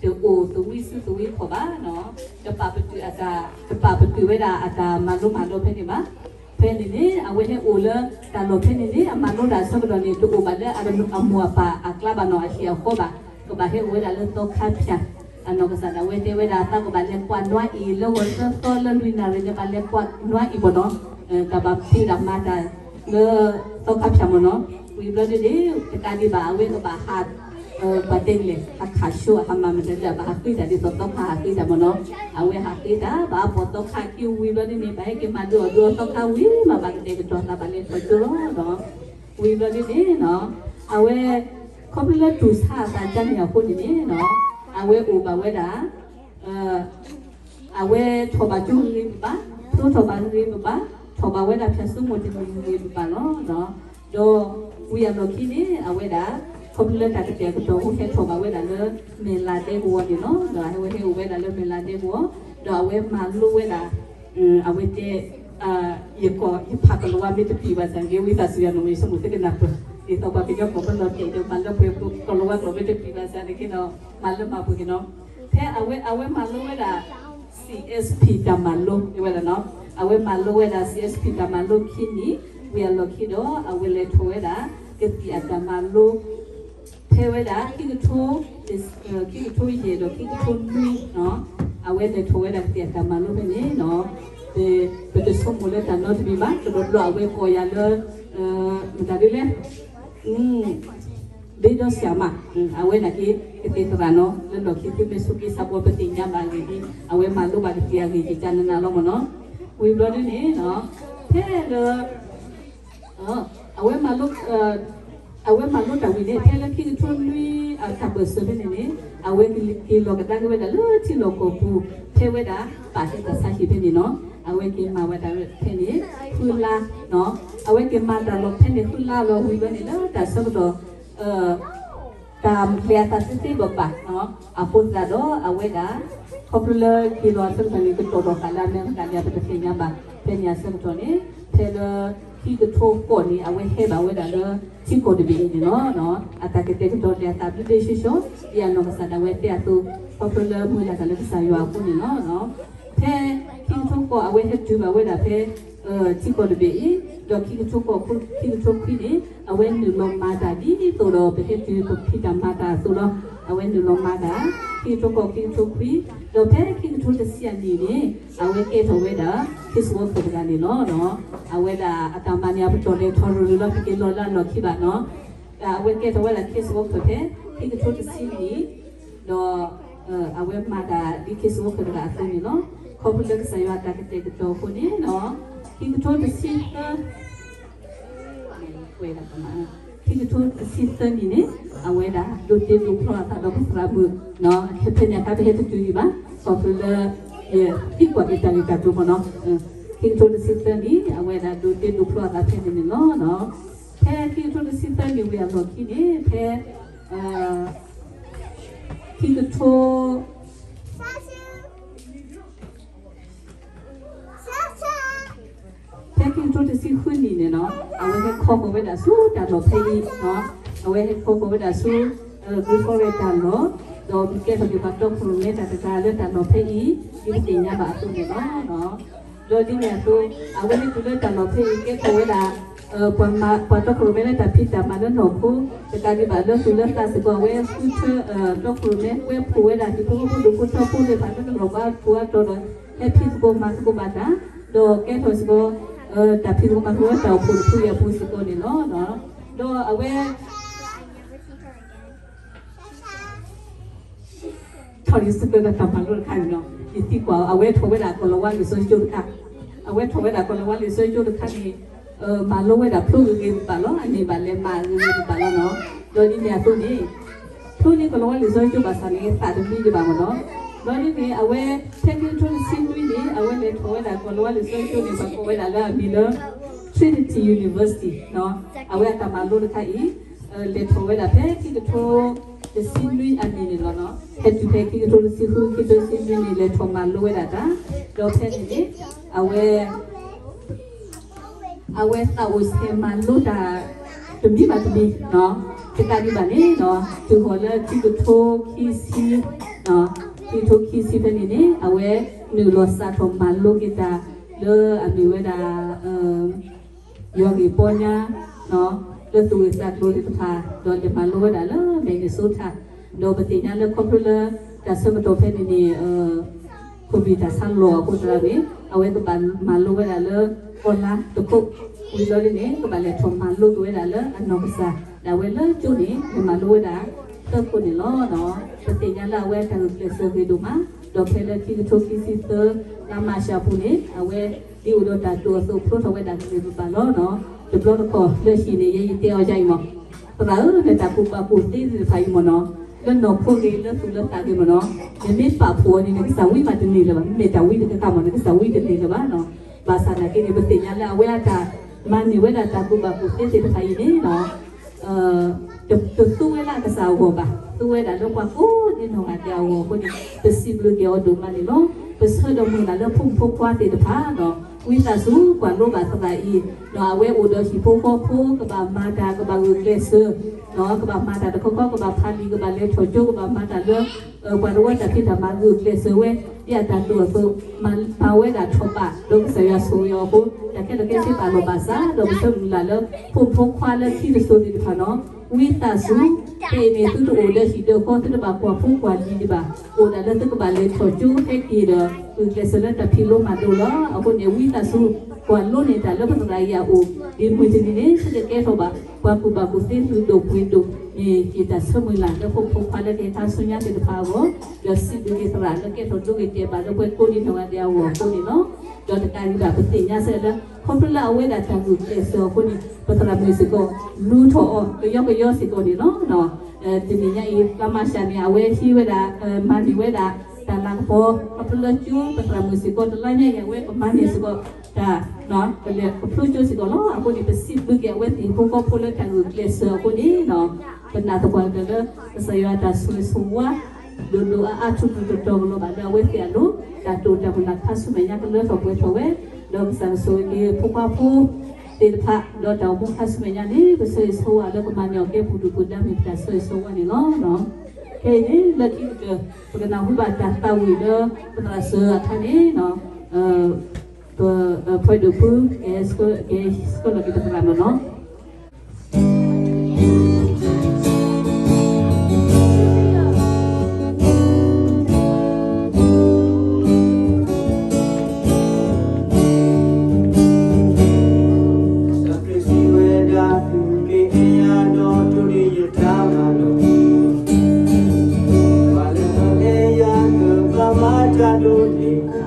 တအိၣ်သဝံစုသဝံခီၣ်ဘၣ်နီၤ, တပာ်ပတုာ်အတၢ် တပာ်ပတုာ်ဝဲဒၣ်အတၢ်မၤလိမၤဒိးဖဲန့ၣ်ဘၣ်. ဖဲန့ၣ်န့ၣ် အဝဲဟဲအိၣ်လၢတၢ်လီၢ်ဖဲန့ၣ်န့ၣ် အမၤလိတၢ်အဆၢကတီၢ်န့ၣ် တအိၣ်ဘၣ်လၢအမိၢ်အပၢ်အကျါဘၣ်နီၤ, အဟံၣ်အဃီဘၣ်, ကဘၣ်ဟဲအိၣ်ဝဲဒၣ်လၢသီခါဖၠၣ်, အနီၢ်ကစၢ်ဒၣ်ဝဲတဲဝဲဒၣ် သးကဘၣ်လဲၤကွၢ်နွါအံၤ လၢဂီၤသၢသီလၢလွံၢ်နၣ်ရံၣ်န့ၣ် ဘၣ်လဲၤကွၢ်နွါအံၤမနီၤ, တၢ်ဘၣ်ဖံးတၢ်မၤတၢ် လၢသီခါဖၠၣ်မနီၤ, ဝံၤဘျီဒ်န့ၣ် တကးဒံးဘၣ် အဝဲကဘၣ်ဟး ပှၤတဲလဲၣ် ဟးခးဆိ ဟးမၤမတၤဒၣ် ဘၣ်ဟးဃ့တၢ်ဒ်သိးသီခါဟးဃ့တၢ်မနီၤ, အဝဲဟးဃ့တၢ် ဘၣ်ပိာ်သီခါခံဝံၤဘျီဒ်န့ၣ် ဘၣ်ဟဲက့ၤမၤဒုးအီၣ်ဒုးအီသီခါဝံၤမး ဘၣ်ကတဲာ်ကတီၤသးဘၣ်လဲၤထီၣ်ကၠိလီၤနီၤ, ဝံၤဘျီဒ်န့ၣ်နီၤ, အဝဲ ခီဖျိလၢတူၢ်ဆါအသးကါန့ၣ်အဃိန့ၣ်န့ၣ်နီၤ, အဝဲအိၣ်ဘၣ်ဝဲဒၣ် အဝဲထီၣ်ဘၣ်ကၠိဂ့ၤဂ့ၤဘၣ်, ဖျိထီၣ်ဘၣ်ဂ့ၤဂ့ၤဘၣ်, ထီၣ်ဘၣ်ဝဲဒၣ်ဖၠၣ်စိမိၣ်တနံၤဂ့ၤဂ့ၤဘၣ်လီၤ. ဒီးဝံၤအလီၢ်ခံန့ၣ် အဝဲဒၣ် ခီဖျိလၢတၢ်ကတဲာ်ကတီၤအဃိ ဟဲထီၣ်ဘၣ်ဝဲဒၣ်လၢ မဲၢ်လးဒဲကဝီၤန့ၣ်လီၤ. ဒီးအဝဲဟဲအိၣ်ဝဲဒၣ်လၢမဲၢ်လးဒဲကဝီၤ, ဒီးအဝဲမၤလိဝဲဒၣ် အဝဲတဲ ယကိး ယဖးကလီၤဝါမ့ၢ်တပံၤဘၣ်ဆၣ် ဂ့ၤဝံသးစူၤယၤနီၢ်မ့ၢ်ဆိကမိၣ်သုကနၢ်ပၢၢ် ဒ်သိးပှၤကညီကီၢ်ပလီၢ်တဲာ်ဒီး ပှၤလၢပှဲၤကလီၤဝါကျိာ်မ့ၢ်တပံၤဘၣ်ဆၣ်န့ၣ်က့ဒီး မၤလၢမၤပှဲၤက့ၤနီၤ. ဖဲအဝဲ အဝဲမၤလိဝဲဒၣ် CSP တၢ်မၤလိ တဲဝဲဒၣ်နီၤ. အဝဲမၤလိဝဲဒၣ် CSP တၢ်မၤလိခံနံၣ် ဝံၤအလီၢ်ခံဒီး အဝဲလဲၤထီၣ်ဝဲဒၣ် ကသံၣ်အတၢ်မၤလိ ဖဲဝဲဒၣ် ခံကထိ ခံကထိယဲၢ်ဒီးခံကထိနွံနီၤ, အဝဲလဲၤထီၣ်ဝဲဒၣ်ကသံၣ်အတၢ်မၤလိဖဲန့ၣ်နီၤ, ပတဆိကမိၣ်လၢတၢ်နီတမံၤဘၣ်, တဘျီဘျီအဝဲကိးယၤလၢ မတၤဒ်လဲၣ် ဘ့ဒီးဆၢမး, အဝဲနာ်က့ ကသံၣ်သရၣ်နီၤ, လၢလီၢ်ခံသုမ့ၢ်ဆိးက့ဆါဘီပသ့ၣ်ညါဘၣ်အဂ့ၢ်ဒ် အဝဲမၤလိဘၣ်ကသံၣ်အဂ့ၢ်ကကနနၤလီၤမ့ၢ်နီၤ. ဝံၤဘျီဒ်န့ၣ်နီၤ, ဖဲလၢ အဝဲမၤလိ အဝဲမၤလိတၢ်ဝံၤန့ၣ် ဖဲလၢခံကထိနွံအတၢ်ပၢၢ်ဆၢဖဲန့ၣ်န့ၣ် အဝဲက့ၤလီၤကဒါက့ၤဝဲဒၣ်လၢထံလီၢ်ကီၢ်ပူၤ ဖဲဝဲဒၣ် ပာ်ဟဲတၢ်ဆါဟံၣ်ဖဲန့ၣ်နီၤ, အဝဲက့ၤမၤဝဲဒၣ်ဖဲန့ၣ် ဃုလါနီၤ, အဝဲက့ၤမၤတၢ်လီၢ်ဖဲန့ၣ်ဃုလါလီၤ. ဝံၤဘျီန့ၣ်လၢတၢ်ဆၢကတီၢ် တၢ် လဲၤအသးသ့သ့ဘၣ်ဘၣ်, အဃိသတးဒီးအဝဲဒၣ် ခီဖျိလၢက့ၤလီၤအဆၢကတီၢ်န့ၣ် ကတီၢ်ထီၣ်ဃာ်လၢအမဲရကၤန့ၣ် ပတသ့ၣ်ညါဘၣ်. ဖဲန့ၣ်အဆၢကတီၢ်န့ၣ် ဖဲလၢ ခံကထိဃိးန့ၣ် အဝဲဟဲဘၣ်ဝဲဒၣ်လၢထံကီၢ်တဘ့ၣ်အံၤန့ၣ်လီၤ. အတၢ်ကတဲာ်ကတီၤလဲၤအသးဘျ့ဘျ့ဆှီဆှီ ဒ်အနီၢ်ကစၢ်ဒၣ်ဝဲတဲအသိး ခီဖျိလၢမုၢ်လၢ်တၢ်လၢကစၢ်ယွၤအဃိန့ၣ်လီၤ. ဖဲခံကထိဃိး အဝဲဟဲတုၤဘၣ်ဝဲဒၣ်ဖဲ ထံကီၢ်တဘ့ၣ်အံၤ, ဒီးခံကထိဃိး ခံကထိခွံန့ၣ် အဝဲနုာ်လီၤမၤတၢ်ဒ်သိးဒီး ပဟဲတုၤပဖံးတၢ်မၤတၢ်အသိးလီၤ. အဝဲနုာ်လီၤမၤတၢ် ခံကထိဃိး ခံကထိခွံ, ဒီးဖဲခံကထိတဆံအနံၣ်န့ၣ် အဝဲကဲထီၣ်ဝဲဒၣ် case worker တဂၤန့ၣ်လီၤ. အဝဲဒၣ်အတၢ်မၤန့ၣ် အပတီၢ်လဲၤထီၣ်ရူၤရူၤလီၤ ပက့ၤလီၤလၢအလီၢ်ခံဘၣ်နီၤ. အဝဲကဲထီၣ်ဝဲဒၣ် case worker ဖဲ ခံကထိတဆံနံၣ် ဒီး အဝဲမၤတၢ်ဒ် case worker တဂၤအသိးန့ၣ်လီၤ. ခီဖျိလၢကစၢ်ယွၤအတၢ်ကတဲာ်ကတီၤအဃိန့ၣ် ခံကထိတဆံသၢ ခံကထိတဆံသၢနံၣ်န့ၣ် အဝဲဒၣ်ဒိးတ့ဒိးဖျီအသးဒီးပသရၣ်မုၣ်, ဖဲန့ၣ်အခါပဟဲတတုၤဒံးဘၣ်, ခီဖျိလၢ ယသံကွၢ်က့ၤတၢ်ဂ့ၢ်တၢ်ကျိၤမ့ၢ်နီၤ, ခံကထိတဆံသၢနံၣ် အဝဲဒၣ်ဒိးတ့ဒိးဖျီအသးဖဲန့ၣ်န့ၣ်လီၤ. ဖဲခံကထိတဆံသၢနံၣ်ဝံၤအလီၢ်ခံန့ၣ် ဖဲ ခံကထိ ဖဲခံကထိတဆံဃုနံၣ်န့ၣ်နီၤ အဝဲဟဲခီကီၢ်ဝဲဒၣ်ဆူတၢ်လီၢ်ဖဲအံၤ, အဝဲဟဲခီကီၢ်ဝဲဒၣ်ဆူ Great Falls တၢ်လီၢ်, ဒီးကဲထီၣ်က့ၤပှၤတီခိၣ်ရိၣ်မဲတၢ်တဂၤလၢတၢ်လီၢ်ဖဲအံၤ ဒ်ပသ့ၣ်ညါဘၣ်အသိးန့ၣ်လီၤ. ဒီးဒ်န့ၣ်အသိး အဝဲဟဲတုၤလၢတၢ်လီၢ်ဖဲအံၤ ကဲထီၣ်ဝဲဒၣ် ပှၤတီခိၣ်ရိၣ်မဲလၢတၢ်ဖံးတၢ်မၤလၢနီၢ်ခိ တကးဒံးဘၣ်လၢသူၣ်လၢသးစ့ၢ်ကီး အဝဲဃုထၢ တီခိၣ်ရိၣ်မဲ ဝဲဖှိၣ်ဝဲဒၣ်ဟံၣ်ဖိဃီဖိဒိၣ်ဖိထၢဖိသ့ၣ်တဖၣ် လၢတၢ်လီၢ်ဘါပူၤအတီၢ်ဒီး ဟဲဖံးသကိးမၤသကိးဘၣ်တၢ်, ဒီးကဲထီၣ်စ့ၢ်ကီး တၢ်ဖံးသကိးမၤသကိးလၢတၢ်အိၣ်ဖှိၣ်တဖုအံၤအပူၤစ့ၢ်ကီးန့ၣ်လီၤ. ဒီးအဝဲ ထီၣ်ဒ်ဆၢကတီၢ်တၢ်မၤလိတခါန့ၣ်လီၤ. ယသံကွၢ်အီၤ အဝဲထီၣ်ဝဲဒၣ်ကီၢ်လီၤဝါလံာ်စီဆှံကၠိတခါ, အဝဲထီၣ်ဝဲဒၣ်ကီၢ်လီၤဝါလံာ်စီဆှံကၠိတခါန့ၣ် မၤလိဝဲဒၣ်ဖျိဂ့ၤဂ့ၤဘၣ်လီၤ, အန့ၣ်ဘၣ်လဲၤမၤဂ့ၤဂ့ၤဘၣ်လီၤနီၤ. ဒီးဒ်န့ၣ်အသိးန့ၣ် ဖျိန့ၢ်ကီၢ်လီၤဝါလံာ်စီဆှံကၠိဘၣ်ဆၣ်န့ၣ် သးတမံဒံးဘၣ်မ့ၢ်နီၤ. ဒီးဒ်န့ၣ် အဝဲဖဲခံကထိတဆံနွံန့ၣ် အဝဲလဲၤထီၣ်ဝဲဒၣ်ကီၢ်လီၤဝါလံာ်စီဆှံကၠိန့ၣ် ပှၤကိးဝဲဒၣ်လၢအမံၤလၢ Trinity University အဝဲအတၢ်မၤလိတခါအံၤ လဲၤထီၣ်ဝဲဒၣ်ဖဲခံကထိ တဆံနွံအနံၤန့ၣ်လီၤ. ဟဲတုၤဖဲခံကထိတဆံဃု ခံကထိတဆံနွံန့ၣ် လဲၤထီၣ်မၤလိဝဲဒၣ်တၢ်, ဒီးဖဲန့ၣ်န့ၣ် အဝဲ အဝဲသးအိၣ်ဆဲးမၤလိတၢ် တမံၤဘၣ်တမံၤ, တကးဒံးဘၣ်န့ၣ် တုၤဃီၤလၢခံကထိခံဆံ, ခံကထိခံဆံဖဲန့ၣ်န့ၣ် အဝဲနုာ်လီၤစးထီၣ်မၤလိက့ၤတၢ်လၢအမ့ၢ်ဝဲဒၣ် ယွၤဂ့ၢ်ပီညါ လၢသူၣ်ဂ့ၢ်သးကျိၤသ့ၣ်တဖၣ် ဒီးလဲၤမၤလိဝဲဒၣ်လၢ Minnesota, ဒီးပသ့ၣ်ညါလၢခီဖျိလၢ တၢ်ဆၢကတီၢ်ဖဲန့ၣ်န့ၣ် COVID တၢ်ဆါလီၤအဃိသတးန့ၣ် အဝဲကဘၣ်မၤလိဝဲဒၣ်လၢ online တခိၣ်, ဝံၤလီၤဒ်န့ၣ် ကဘၣ်လဲၤထီၣ်မၤလိက့ၤဝဲဒၣ်လၢအနီၢ်ကစၢ်ဒၣ်ဝဲလၢကၠိန့ၣ် လဲၤမၤလိဝဲဒၣ်သၢခိၣ်န့ၣ်လီၤ. ပသ့ၣ်ညါလၢအဝဲတၢ်ဂုာ်ကျဲးစၢးဂ့ၤဒိၣ်မး, ဒီးဖဲလၢခံကထိခံဆံသၢ လါမၢ်ၡးအပူၤန့ၣ် အဝဲဒ်အိၣ်ဒီးတၢ်တိာ်အသိးဖျိထီၣ်ဝဲဒၣ်ဂ့ၤဂ့ၤဘၣ်ဘၣ်လီၤ. တဘျီတခီၣ်လၢဟံၣ်န့ၣ် ယဲယတဲအီၤယါအံၤမး, သရၣ်ဧၢ နတၢ်ကူၣ်ဘၣ်ကူၣ်သ့သ့ၣ်တဖၣ်အံၤမ့ၢ်နီၤ, လၢနီၢ်ခိဂ့ၤ လၢသူၣ်လၢသးဂ့ၤမ့ၢ်နီၤ, နမ့ၢ်ပာ်ဖှိၣ်အီၤန့ၣ် နကစၢ်ဝံမးတန့ၢ်လၢၤဘၣ်, မ့ၢ်တၢ်ဝံတကကါမး နကစၢ်ဝံတန့ၢ်လၢၤဘၣ်နီၤ. ဘၣ်ဆၣ်သနာ်က့န့ၣ် ပသ့ၣ်ညါလၢအဝဲအတၢ်မၤန့ၢ်ဝဲဒၣ်တၢ်ကူၣ်ဘၣ်ကူၣ်သ့သ့ၣ်တဖၣ်အံၤန့ၣ်နီၤ တသူဝဲလၢအကစၢ်အဂီၢ်ဘၣ်, သူဝဲဒၣ်လၢပှၤကိးဒ်နီၢ်ဂၤဒဲးအဂီၢ်အဃိန့ၣ် ပစံးဘျုးက့ၤအီၤဒိၣ်မးန့ၣ်လီၤ. ပဆၢဒီးမုၢ်လၢ်လၢဖိမုၣ်ဖိခွါသ့ၣ်တဖၣ်ဒီး ဝံသးစူၤကွၢ်လိဘၣ်သရၣ်အံၤ, ဒီးအဝဲအိၣ်ဒီးဟံၣ်ဖိဃီဖိ ကဘၣ်မၤတၢ် ကဘၣ်ဂုာ်ကျဲးစၢး, ကဘၣ်မၤတၢ်တခီခီ ကဘၣ်ဖးလံာ် ကဘၣ်လဲၤထီၣ်ကၠိ ကဘၣ်မၤတၢ်လၢ ပှၤတဝၢတၢ်ဖံးတၢ်မၤဂုာ်ကျဲးစၢးဝဲ ဒ်အတၢ်တိာ်အသိး မၤဝဲဒၣ်ထီၣ်ဘး ဒီးကစၢ်ယွၤဆိၣ်ဂ့ၤအီၤအဃိ တၢ်ခဲလၢာ်ခဲဆ့ဘၣ်လီၤဘၣ်စး ဒီးပဆၢမုၢ်လၢ်လၢ ဖိမုၣ်ဖိခွါလၢခံတစိၤသ့ၣ်တဖၣ်နီၤ ဝံသးစူၤ ဖဲအံၤန့ၣ် သုတအိၣ်လၢဟံၣ်ဒၢးဃီ သုတဘၣ်ကွၢ်ဖိကွၢ်လံၤဒံးဘၣ်, အိၣ်ဒၣ်လၢသုကဘၣ်လဲၤထီၣ်ကၠိဟဲက့ၤဒီး ဂုာ်ကျဲးစၢးလၢတၢ်ဖံးလိမၤဒိးလီၤ. အဃိန့ၣ် ဝံသးစူၤ ကွၢ်လိန့ၢ်တၢ်လၢပသရၣ်အံၤအအိၣ် ဒ်မုၢ်တနံၤန့ၣ် သုကကဲထီၣ်ဘၣ် ပှၤကူၣ်ဘၣ်ကူၣ်သ့သုးဒိၣ်ပှ့ၤဒိၣ် မ့ၢ်ယတၢ်ဆၢမုၢ်လၢ်လၢဖိမုၣ်ဖိခွါလၢကဟဲခါဆူညါသ့ၣ်တဖၣ်အဂီၢ်, ဒီးစံးဘျုးက့ၤသရၣ်လၢကဲထီၣ်ဒိဂ့ၤတဲာ်ဘၣ်လၢပှၤကိးဒ်နီၢ်ဂၤဒဲးအဂီၢ်အဃိန့ၣ်လီၤ. ဒီးတကးဒံးဘၣ် ပသ့ၣ်ညါစ့ၢ်လၢ ခီဖျိလၢအဝဲဒၣ်တၢ်ဂုာ်ကျဲးစၢးအဃိန့ၣ် ပသရၣ်မုၣ်စ့ၢ်ကီး လူၤထီၣ်အီၤကယီကယီစ့ၢ်ကီးန့ၣ်လီၤ. တနံၤညါအံၤ လါမၢ်ၡးန့ၣ် အဝဲဟံးဝဲဒၣ် မၤန့ၢ်ဝဲဒၣ် တၢ်လၤကပီၤ ခီဖျိလၢကၠိ ပသရၣ်မုၣ်စ့ၢ်ကီး တလါညါအံၤ အဝဲကမၤန့ၢ်စ့ၢ်ကီး တၢ် ကလဲၤကဖျိကၠိစ့ၢ်ကီးလီၤ. အဃိန့ၣ် ပစံးဘျုးက့ၤအဝဲသ့ၣ်ဟံၣ်ဖိဃီဖိလၢတၢ်ဂုာ်ကျဲးစၢးအဃိန့ၣ်လီၤ. ပနာ်သပှၢ်ကတၢၢ်လၢ ကစၢ်ယွၤအတၢ်ဆိၣ်ဂ့ၤဆိၣ်ဝါ ဒိၣ်ဒိၣ်အါအါ ထူထူတီတီကလီၤဘၣ်လၢအဝဲသ့ၣ်အလိၤ, တၢ်တိာ်တၢ်ပူၤတၢ်ဖျါဆူမဲာ်ညါကလၢထီၣ်ပှဲၤထီၣ်ဝဲ, ဒီးကစၢ်ကဆိၣ်ဂ့ၤက့ၤဖိခွါဖိသ့ၣ်တဖၣ်, ဒီးတၢ်အိၣ်မူခါဆူမဲာ်ညါန့ၣ် ပဆၢဂ့ၤဆၢဝါလၢကမၤန့ၢ်အီၤကဲပူၤဒုၣ်ပူၤဒါမ့ၢ်ပတၢ်ဆၢဂ့ၤဆၢဝါန့ၣ်လီၤ. ခဲအံၤန့ၣ် လၢခံကတၢၢ် ပကနၢ်ဟူဘၣ်တၢ်သးဝံၣ်လၢ ပသရၣ်စၢၤအခါန့ၣ် ပ ပှဲၤဒိၣ်ဖု ကဟဲဆှၢလီၤက့ၤပသရၣ်မၢ်နီၤ. စံးဝဲဒၣ် သုမ့ၢ်အဲၣ်ယၤဒီး တိၢ်န့ၢ်ယတၢ်မၤလိာ်, ပှၤလၢအအဲၣ်ယၤကဘၣ်မၤတၢ်ဒိၣ်န့ၢ်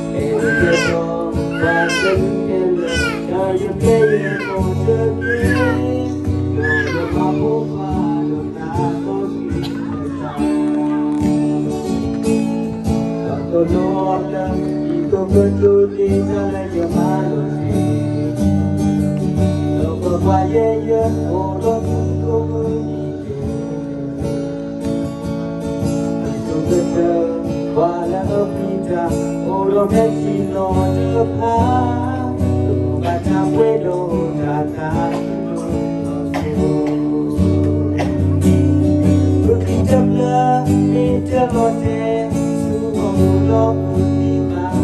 အဲၣ်ဒိးကဲထီၣ် ပှၤတဖုခဲလၢာ် ဒီးယကဲယဲၢ်ကီၢ်တက့ၢ်, ဒီးယပာ်ဖှိၣ်ပှၤဒီးတၢ်သီၣ်ကံၢ်ကစၢ်, ဒီးသိၣ်လိအီၤလၢ ဒ်သိးကတိၤန့ၢ်တၢ်လၢယမၤလိာ်တ့ၢ်, ဒီးပှၤကွၢ်ယဲၢ်ယဲၢ် အိၣ်ဒီးသုကိးမုၢ်နံၤဒဲး ဒ်သိးကတၢၢ် ပှၤလၢအပျံၤတၢ် အိၣ်ဒီးမဲာ်ထံလီၤတဖၣ်, ဘၣ်တၢ်ပှဲၤဒီးတၢ်သးခုဒိၣ်လီၤစိၤ, ပကထံၣ်တဖျၢၣ်မ့ၢ်တလီၤတဲာ် ဆူဟီၣ်ခိၣ်ဒီးပူၤန့ၣ်ဘၣ်,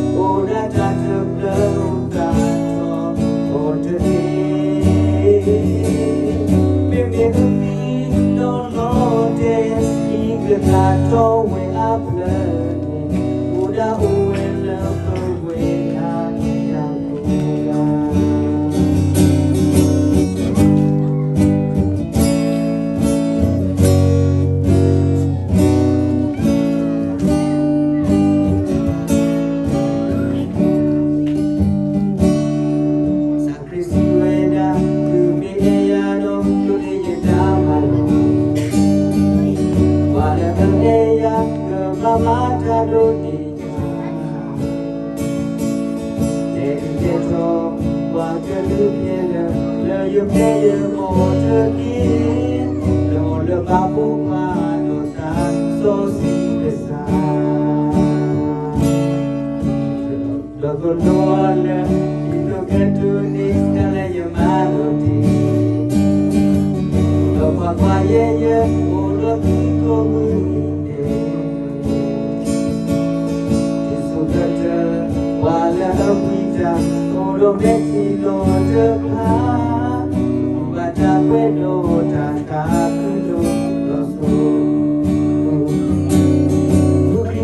အိၣ်ဒၣ်တၢ်တဖျၢၣ်အိၣ်သးထီၣ် အိၣ်တက့ၢ်, မ့မ့ၢ်အုၣ်သံဒီးလီၤတဲာ် ဒ်ကသးထီၣ်ဝဲအဖျၢၣ်န့ၣ်, အိၣ်ဒၣ်အိၣ်ဝဲလၢပဝဲဒၣ် ကစၢ်ခရံာ်စံးဝဲဒၣ်, သုမ့ၢ်အဲၣ်ယၤဒီး တိၢ်န့ၢ်ယတၢ်မၤလိာ်, ပှၤလၢအအဲၣ်ယၤ ကဘၣ်မၤတၢ်ဒိၣ်န့ၢ်ယၤ, အဲၣ်ဒိးကဲထီၣ် ပှၤကလုာ်ခဲလၢာ် လၢယပျဲၢ်ယဘီၣ်တက့ၢ်, ဒီးလၢပာ်ဖှိၣ်ပှၤဒီးတၢ်စီဆှံကစၢ် ဒီးသိၣ်လိအီၤလၢ ဒ်သိးကတိၤန့ၢ်တၢ်လၢယမၤလိာ်တ့ၢ်, ဒီးပှၤကွၢ်ယဲၢ်ယဲၢ် အိၣ်ဒီးသုကိးမုၢ်နံၤဒဲး, ဒ်သိးကတၢၢ် ပှၤလၢအပျံၤတၢ် အိၣ်ဒီးမဲာ်ထံလီၤတဖၣ်, ဘၣ်တၢ်ပှဲၤဒီးတၢ်သးခုဒိၣ်လီၤစိၤ, ပူၤကွံာ်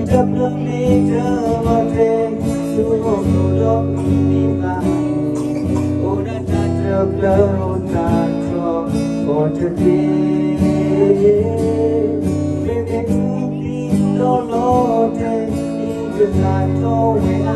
တဖျၢၣ်မ့ၢ်တလီၤတဲာ် ဆူဟီၣ်ခိၣ်ဒီးပူၤန့ၣ်ဘၣ်, အိၣ်ဒၣ်တၢ်တဖျၢၣ်အိၣ်သးထီၣ် အိၣ်တက့ၢ်, မ့မ့ၢ်အုၣ်သံဒီးလီၤတဲာ် ဒ်ကသးထီၣ်ဝဲ